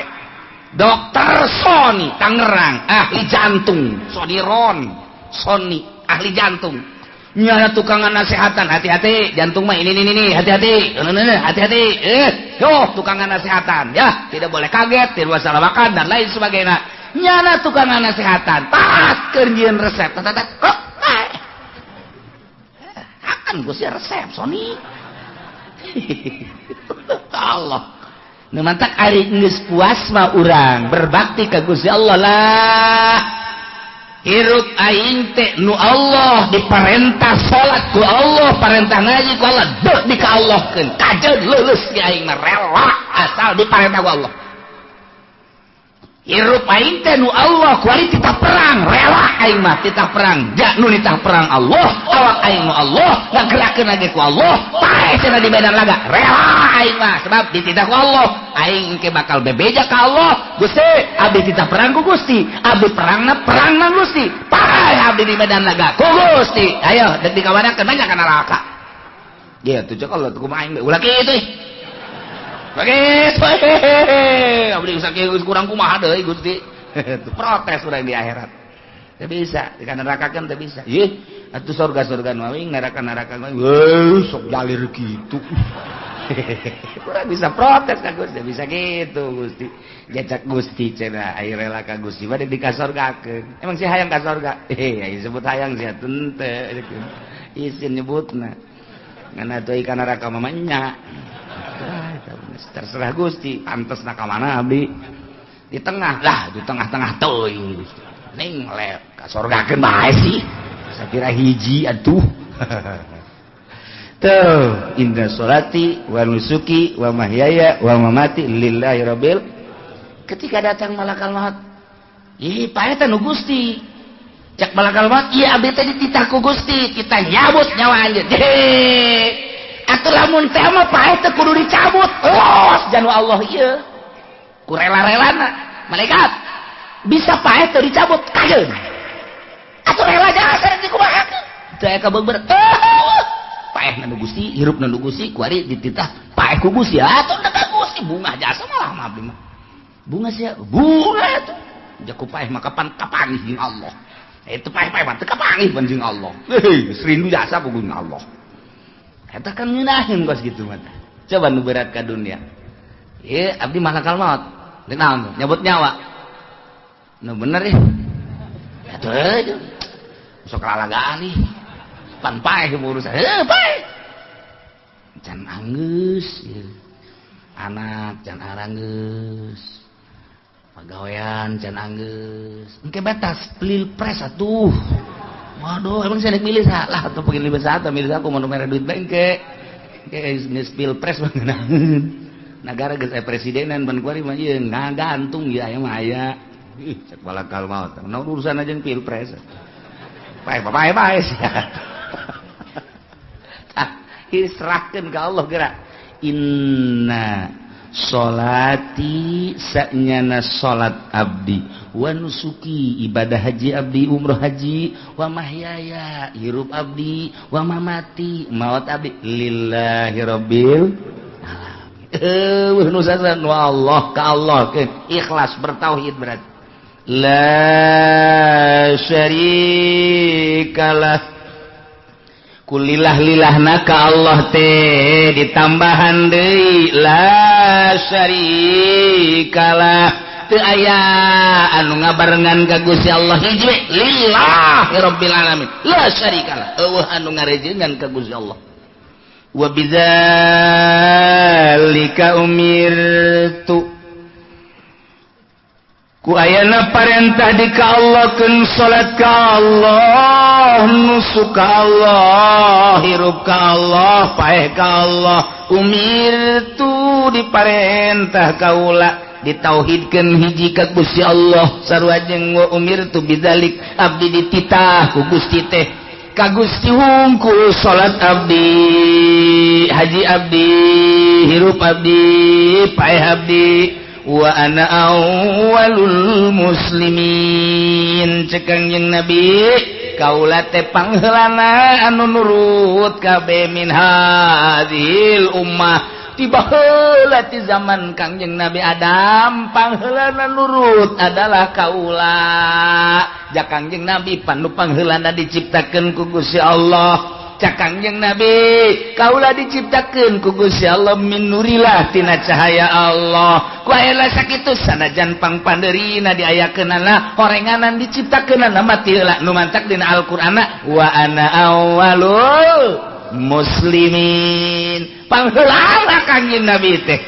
Dokter Sony Tangerang ahli jantung, Sodiron Sony ahli jantung. Nyana tukangan nasehatan, hati-hati jantung mah ini ini hati-hati, hati-hati. Yo tukangan nasehatan ya, tidak boleh kaget, tidak boleh salah makan dan lain sebagainya. Nyana tukangan nasehatan, pas keur nyieun resep, kok akan gue sih resep Sony. Allah. Nu mantak ari geus puas mah urang berbakti ka Gusti Allah lah. Hirup aing teh nu Allah diparentah salat ku Allah, parentah ngaji ku Allah, dek di ka Allahkeun. Kajeun leuleus ge aing mah rela asal diparentah ku Allah. Hirup aing teh nu Allah kuari titah perang, rela aing mah titah perang. Ja nu nitah perang Allah, awak aing nu Allah, ngagerakeun lagi ku Allah, paeh cenah di medan laga, rela aing mah sebab dititah ku Allah. Aing engke bakal bebeja ka Allah, Gusti, abdi titah perang ku Gusti, abdi perangna perangna Gusti, paeh abdi di medan laga ku Gusti. Ayo dek dikawanakeun banyak kana neraka. Dia tuh cek Allah kumaha aing ulah kitu ih. Begitu, abdi sakieu kurang kumaha deui Gusti. Protes urang di akhirat. Teu bisa, di neraka kan teu bisa. Ih, atuh surga-surga nu aing, neraka-neraka nu aing. Weuh, sok jalir kitu. Kurang bisa protes ka Gusti, bisa gitu Gusti. Jacak Gusti cenah aya rela ka Gusti mah di ka surgakeun. Emang si hayang ka surga? Aing sebut hayang sia teu. Isin nyebutna. Ngan atuh ka neraka mah nya. Terserah Gusti, pantes nak mana abdi di tengah lah, di tengah-tengah teuing Gusti. Ning lep ka sorgakeun bae sih. Sakira hiji atuh. Tuh, inna sholati wa nusuki wa mahyaya wa mamati lillahi rabbil. Ketika datang malakal maut, ih pae teh nu Gusti. Cak malakal maut, ieu abdi teh dititah ku Gusti, kita nyabut nyawa anjeun. Atuh lamun teh mah paeh teh kudu dicabut. Los janu Allah ieu. Ku rela-relana malaikat bisa paeh teh dicabut kajeun. Atuh rela jasa dikumahakeun. Teu aya kabeungbeur. Paeh nu Gusti, hirup nu Gusti, kuari dititah paeh ku Gusti. Atuh da ka Gusti bungah jasa malah mah abdi mah. Bunga sia, bunga atuh. Jaku paeh mah kapan kapanggih jeung Allah. Itu paeh-paeh mah teu kapanggih pan jeung Allah. Heuh, rindu jasa ku jeung Allah. Eta kan ngeunaheun kos kitu mah. Coba nu berat ka dunia. Ieu abdi malakal maut. Deuk naon tuh? Nyabut nyawa. Nu bener ya. Atuh euy. Sok lalagaan ih. Pan paeh urusan. Heuh paeh. Can anggeus ieu. Anak can aranggeus. Pagawean can anggeus. Engke batas pilpres atuh. Waduh, emang saya milih salah atau pengen milih satu, milih aku mau mere duit bengke. Kayak geus pilpres mah ngeunaheun. Nagara geus aya presidenan ban kuari mah ieu ngagantung ieu aya mah aya. Ih, cek balakal maut. Naon urusan aja pilpres. Pae pae pae sia. Tah, serahkeun ka Allah geura. Inna sholati sanyana salat abdi wa nusuki ibadah haji abdi umroh haji wa mahyaya hirup abdi wa mamati maut abdi lillahi rabbil alamin. Eueuh nu sasan wa Allah ka Allah keun ikhlas bertauhid berarti la syarikalah. Kulillah lillahna ka Allah teh ditambahan deui la syarikalah teu aya anu ngabarengan ka Gusti Allah hiji we lillahi rabbil alamin la syarikalah eueuh anu ngarejengan ka Gusti Allah. Wa bidzalika umirtu ku ayana parentah di ka Allah keun salat ka Allah nusuk ka Allah hirup ka Allah paeh ka Allah umirtu diparentah kaula ditauhidkeun hiji ka Gusti Allah sarua jeung wa umirtu bidzalik abdi dititah ku Gusti teh ka Gusti hungkul salat abdi haji abdi hirup abdi paeh abdi wa ana awwalul muslimin. Cek Kangjeng Nabi kaula teh pangheulana anu nurut kabeh min hadhil ummah Tiba heula ti zaman Kangjeng Nabi Adam pangheulana nurut adalah kaula. Ja Kangjeng Nabi panu pangheulana diciptakeun ku Gusti Allah. Cak Kangjeng Nabi kaula diciptakeun ku Gusti Allah min nurilah tina cahaya Allah. Ku aya sakitu sanajan pangpandeurina diayakeunana horenganan diciptakeunana mati heula nu mantak dina Al-Qur'anna wa ana awwalul muslimin. Pangheulana Kangjeng Nabi teh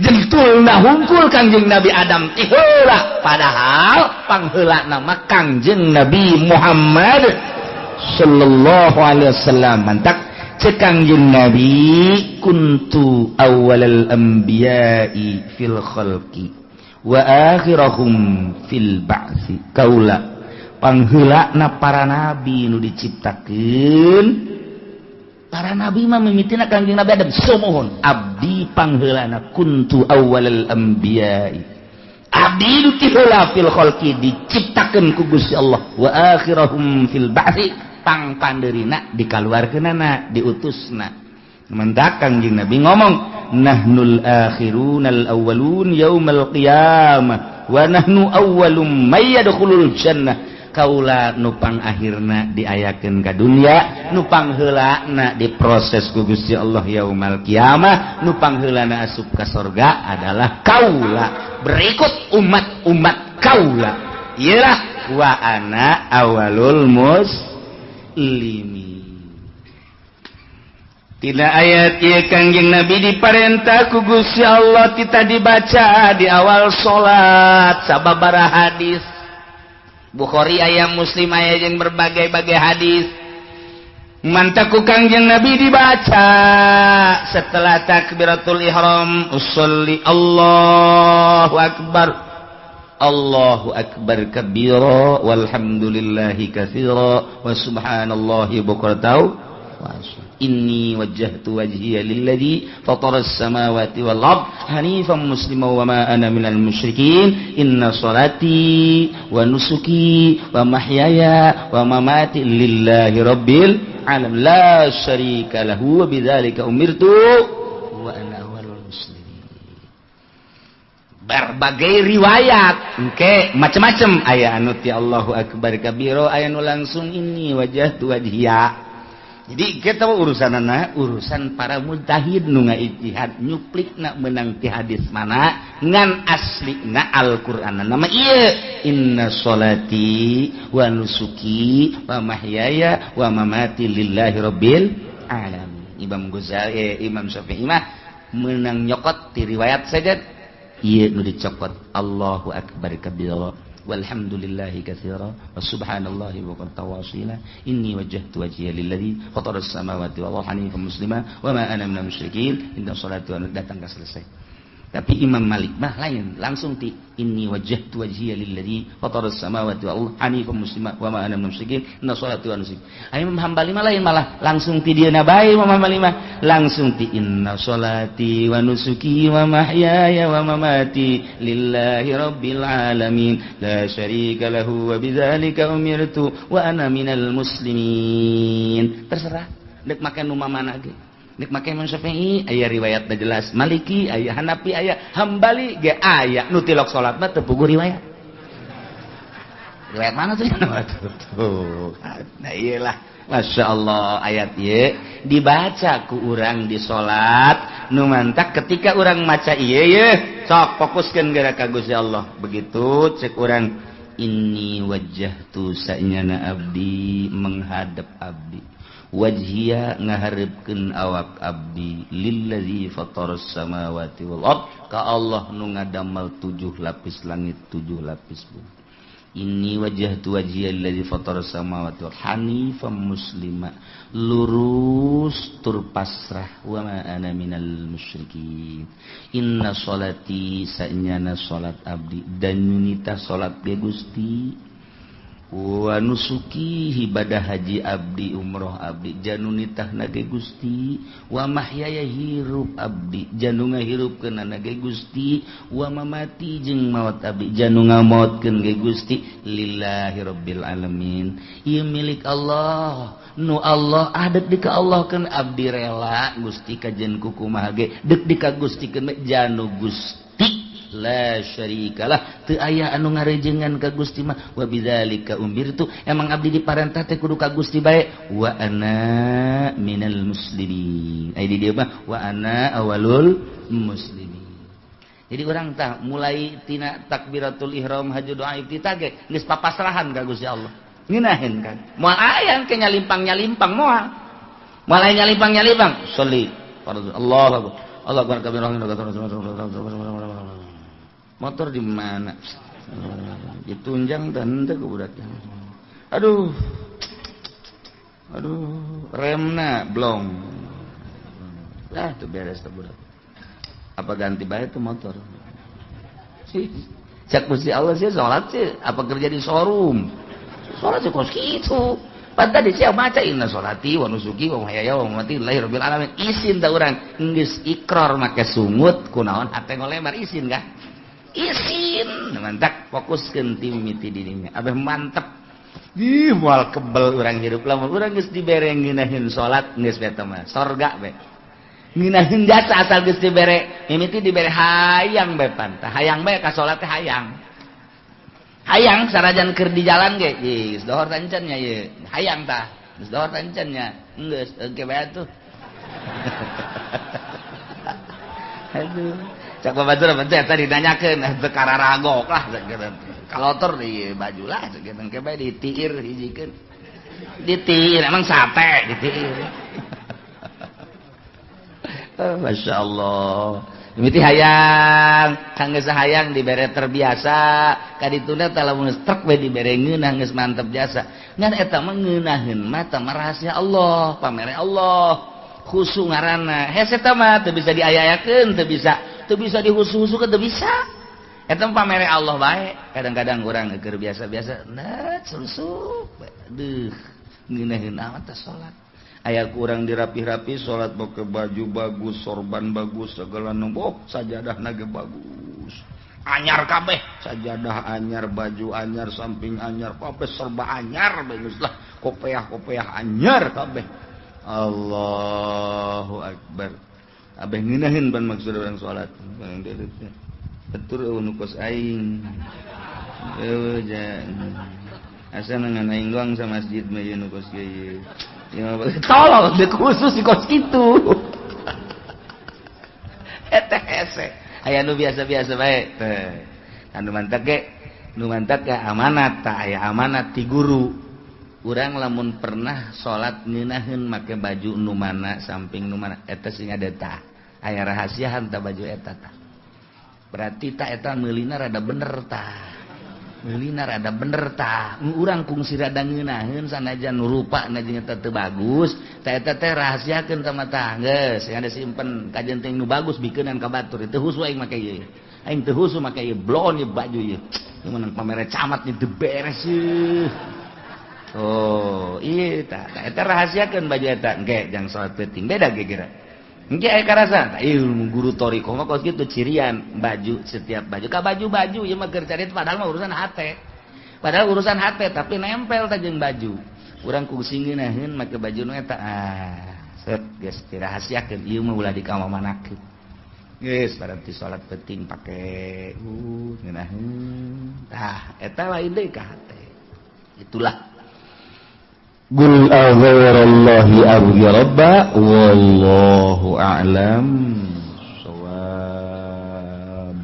jentulna hungkul Kangjeng Nabi Adam teh heula, padahal pangheulana mah Kangjeng Nabi Muhammad sallallahu alaihi wasallam. Mantak cek Kangjeng Nabi kuntu awwalal anbiya'i fil khalqi wa akhirahum fil ba'si. Kaula pangheulana para nabi nu diciptakeun, para nabi mah mimitina Kangjeng Nabi Adam. Sumuhun abdi pangheulana kuntu awwalal anbiya'i, abdi nu ti heula fil khalqi diciptakeun ku Gusti Allah, wa akhirahum fil ba'si pangpandeurina dikaluarkeunana diutusna. Mendak Kangjeng Nabi ngomong nahnul akhirunal awwalun yaumal qiyamah wa nahnu awwalum may yadkhulul jannah. Kaula nupang akhirna diayakeun ka dunya, nupang heulana diproses ku Gusti Allah yaumal qiyamah, nupang heulana asup ka sorga adalah kaula berikut umat-umat kaula. Iyalah wa ana awalul muslimin. Tina ayat ieu Kangjeng Nabi diparentah ku Gusti Allah kita dibaca di awal salat sababaraha hadis Bukhari aya, Muslim aya, jeung berbagai-bagai hadis. Mantak ku Kangjeng Nabi dibaca setelah takbiratul ihram, usolli Allahu akbar Allahu akbar kabira walhamdulillahi katsira wa subhanallahi bukratan wa asila. Inni wajjahtu wajhiya lilladzi fatara as-samawati wal ard hanifan musliman wa ma ana minal musyrikin. Inna salati wa nusuki wa mahyaya wa mamati lillahi rabbil alamin la syarika lahu wa bidzalika umirtu wa ana awwalul muslimin. Berbagai riwayat engke macam-macam, aya anu ti Allahu akbar kabira, aya nu langsung inni wajjahtu wajhiya. Jadi kita urusanana urusan para mujtahid nu ngaijtihad nyuplikna meunang ti hadis mana ngan aslina Al-Qur'an nama ieu inna sholati wa nusuki wa mahyaya wa mamati lillahi rabbil alamin. Imam Ghazali, Imam Syafi'i mah meunang nyokot ti riwayat saja ieu nu dicokot Allahu akbar kabira walhamdulillahi katsira wa subhanallahi wa qad tawasila inni wajjahtu wajhiya lilladzi fatara as-samawati wal arda hanifan muslima wa ma ana minal musyrikin. Inna salati wa datang ka selesai. Tapi Imam Malik mah lain, langsung ti inni wajjahtu wajhiya lilladzi fatara as-samawati wal arda hanifan muslima wa ma ana minal musyrikin inna salati wa nusuki. Imam Hambali mah lain, malah langsung ti dieuna bae. Imam Hambali mah langsung ti inna salati wa nusuki wa mahyaya wa mamati lillahi rabbil alamin la syarika lahu wa bidzalika umirtu wa ana minal muslimin. Terserah dek make nu mana ge. Nek make Imam Syafi'i aya riwayatna jelas, Maliki aya, Hanafi aya, Hambali ge aya. Nu tilok salat mah teu puguh riwayat. Riwayat mana tuh? Tuh. Nah iyalah, Masya Allah ayat ieu dibaca ku urang di salat nu mantak ketika urang maca ieu ye sok fokuskeun geura ka Gusti Allah. Begitu cek urang inni wajjahtu sa'nyana abdi menghadap abdi wajhiya ngaharepkeun awak abdi lillazi fataras samawati wal ard ka Allah nu ngadamel 7 lapis langit 7 lapis bumi. Inni wajjahtu wajhiya lillazi fataras samawati wal hanifan muslima lurus tur pasrah wa ma ana minal musyrikin. Inna salati sa'nyana salat abdi dan nyunita salat ge Gusti Wa nusuki ibadah haji abdi umroh abdi janu nitahna ge Gusti wa mahyaya hirup abdi janu ngahirupkeunana ge Gusti wa mamati jeung maot abdi janu ngamaotkeun ge Gusti lillahi rabbil alamin. Ieu milik Allah nu Allah ah deuk di ka Allah keun abdi rela Gusti kajen kukumaha ge deuk di ka Gusti keun janu Gusti la syarikalah teu aya anu ngarejengan ka Gusti mah wa bidzalika umirtu emang abdi diparentah teh kudu ka Gusti bae wa ana minal muslimin. Ai di dieu mah wa ana awalul muslimin. Jadi urang tah mulai tina takbiratul ihram haji doa iftitah ge geus papasrahan ka Gusti Allah. Ngeunaheun kan moal aya ke nyalimpang-nyalimpang moal. Moal aya nyalimpang-nyalimpang sholli fardhu Allahu akbar Allahu akbar kabir. Motor di mana? Ditunjang dan henteu ku budak. Aduh. Aduh, remna blong. Lah tuh beres tuh budak. Apa ganti bae tuh motor? Sih, cak Gusti Allah sih salat sih, apa kerja di showroom? Salat sih kos kitu. Pan tadi sia maca inna sholati wa nusuki wa mahyaya wa mamati lillahi rabbil alamin. Isin ta urang geus ikrar make sungut kunaon hate ngolemar isin kah? Isin mantap fokuskeun ti mimiti dirinya abeh mantep ih moal kebel urang hirup lamun urang geus dibere ngeunaheun salat geus beta mah sorga be ngeunaheun jasa asal geus dibere mimiti dibere hayang be pan tah hayang bae ka salat teh hayang hayang sarajan keur di jalan ge geus dohor tancan nya ieu hayang tah geus dohor tancan nya geus engke bae atuh. Aduh cak babatur teh tadi ditanyakeun teu kararagok lah kalotor di baju lah sakitu engke bae ditiir hijikeun ditiir emang sate ditiir. Masya Allah mimiti hayang kangge hayang dibere terbiasa kadituna teh lamun geus trek we dibere ngeunah geus mantep jasa ngan eta mah ngeunaheun mah teh rahasia Allah pamere Allah khusu ngaranna hese eta mah teu bisa diaya-ayakeun teu bisa dihusu-husukeun teu bisa eta mah pamere Allah bae. Kadang-kadang urang keur biasa-biasa nah susu aduh ngeunaheun amat teh salat aya kurang dirapih-rapi salat pakai baju bagus sorban bagus segala nombok sajadahna ge bagus anyar kabeh sajadah anyar baju anyar samping anyar kabeh serba anyar bagus lah kopeah-kopeah anyar kabeh. Allahu akbar abeh ngeunaheun ban maksud urang salat betul nu kos aing eueuh asa ngan aing doang sa masjid mah ieu nu kos ieu. Tolong dek khusus di kos kitu. Eta hese. Aya nu biasa-biasa bae teh. Anu mantak ge, nu mantak ge amanat tah aya amanat ti guru. Urang lamun pernah salat ngeunaheun make baju nu mana samping nu mana eta sing ada tah. Aya rahasiahan tah baju eta tah. Berarti tah eta meulina rada bener tah. Meulina rada bener tah. Urang kungsi rada ngeunaheun sanajan nu rupa na jeung eta teu bagus, tah eta teh rahasiakeun ka mata geus yang ada simpen kajen teh nu bagus bikeunan ka batur teu husu aing make ieu. Aing teu husu make ieu bloon ieu baju ieu. Ieu menang pamere camat nih teu beres ieu. Oh, iya tah eta rahasiakeun baju eta engke jang salat peuting beda ge kira. Engke aya karasa, tah ieu guru thoriqoh mah kos kitu cirian baju setiap baju ka baju-baju ieu mah keur cari padahal mah urusan hate. Padahal urusan hate tapi nempel tah jeung baju. Urang kungsi ngeunaheun make baju nu eta ah set geus dirahasiakeun ieu mah ulah dikamamanakeun. Geus berarti salat peuting pake ngeunaheun. Tah eta lain deui ka hate. Itulah Qul aghairallahi abghi rabba wallahu a'lam shawab.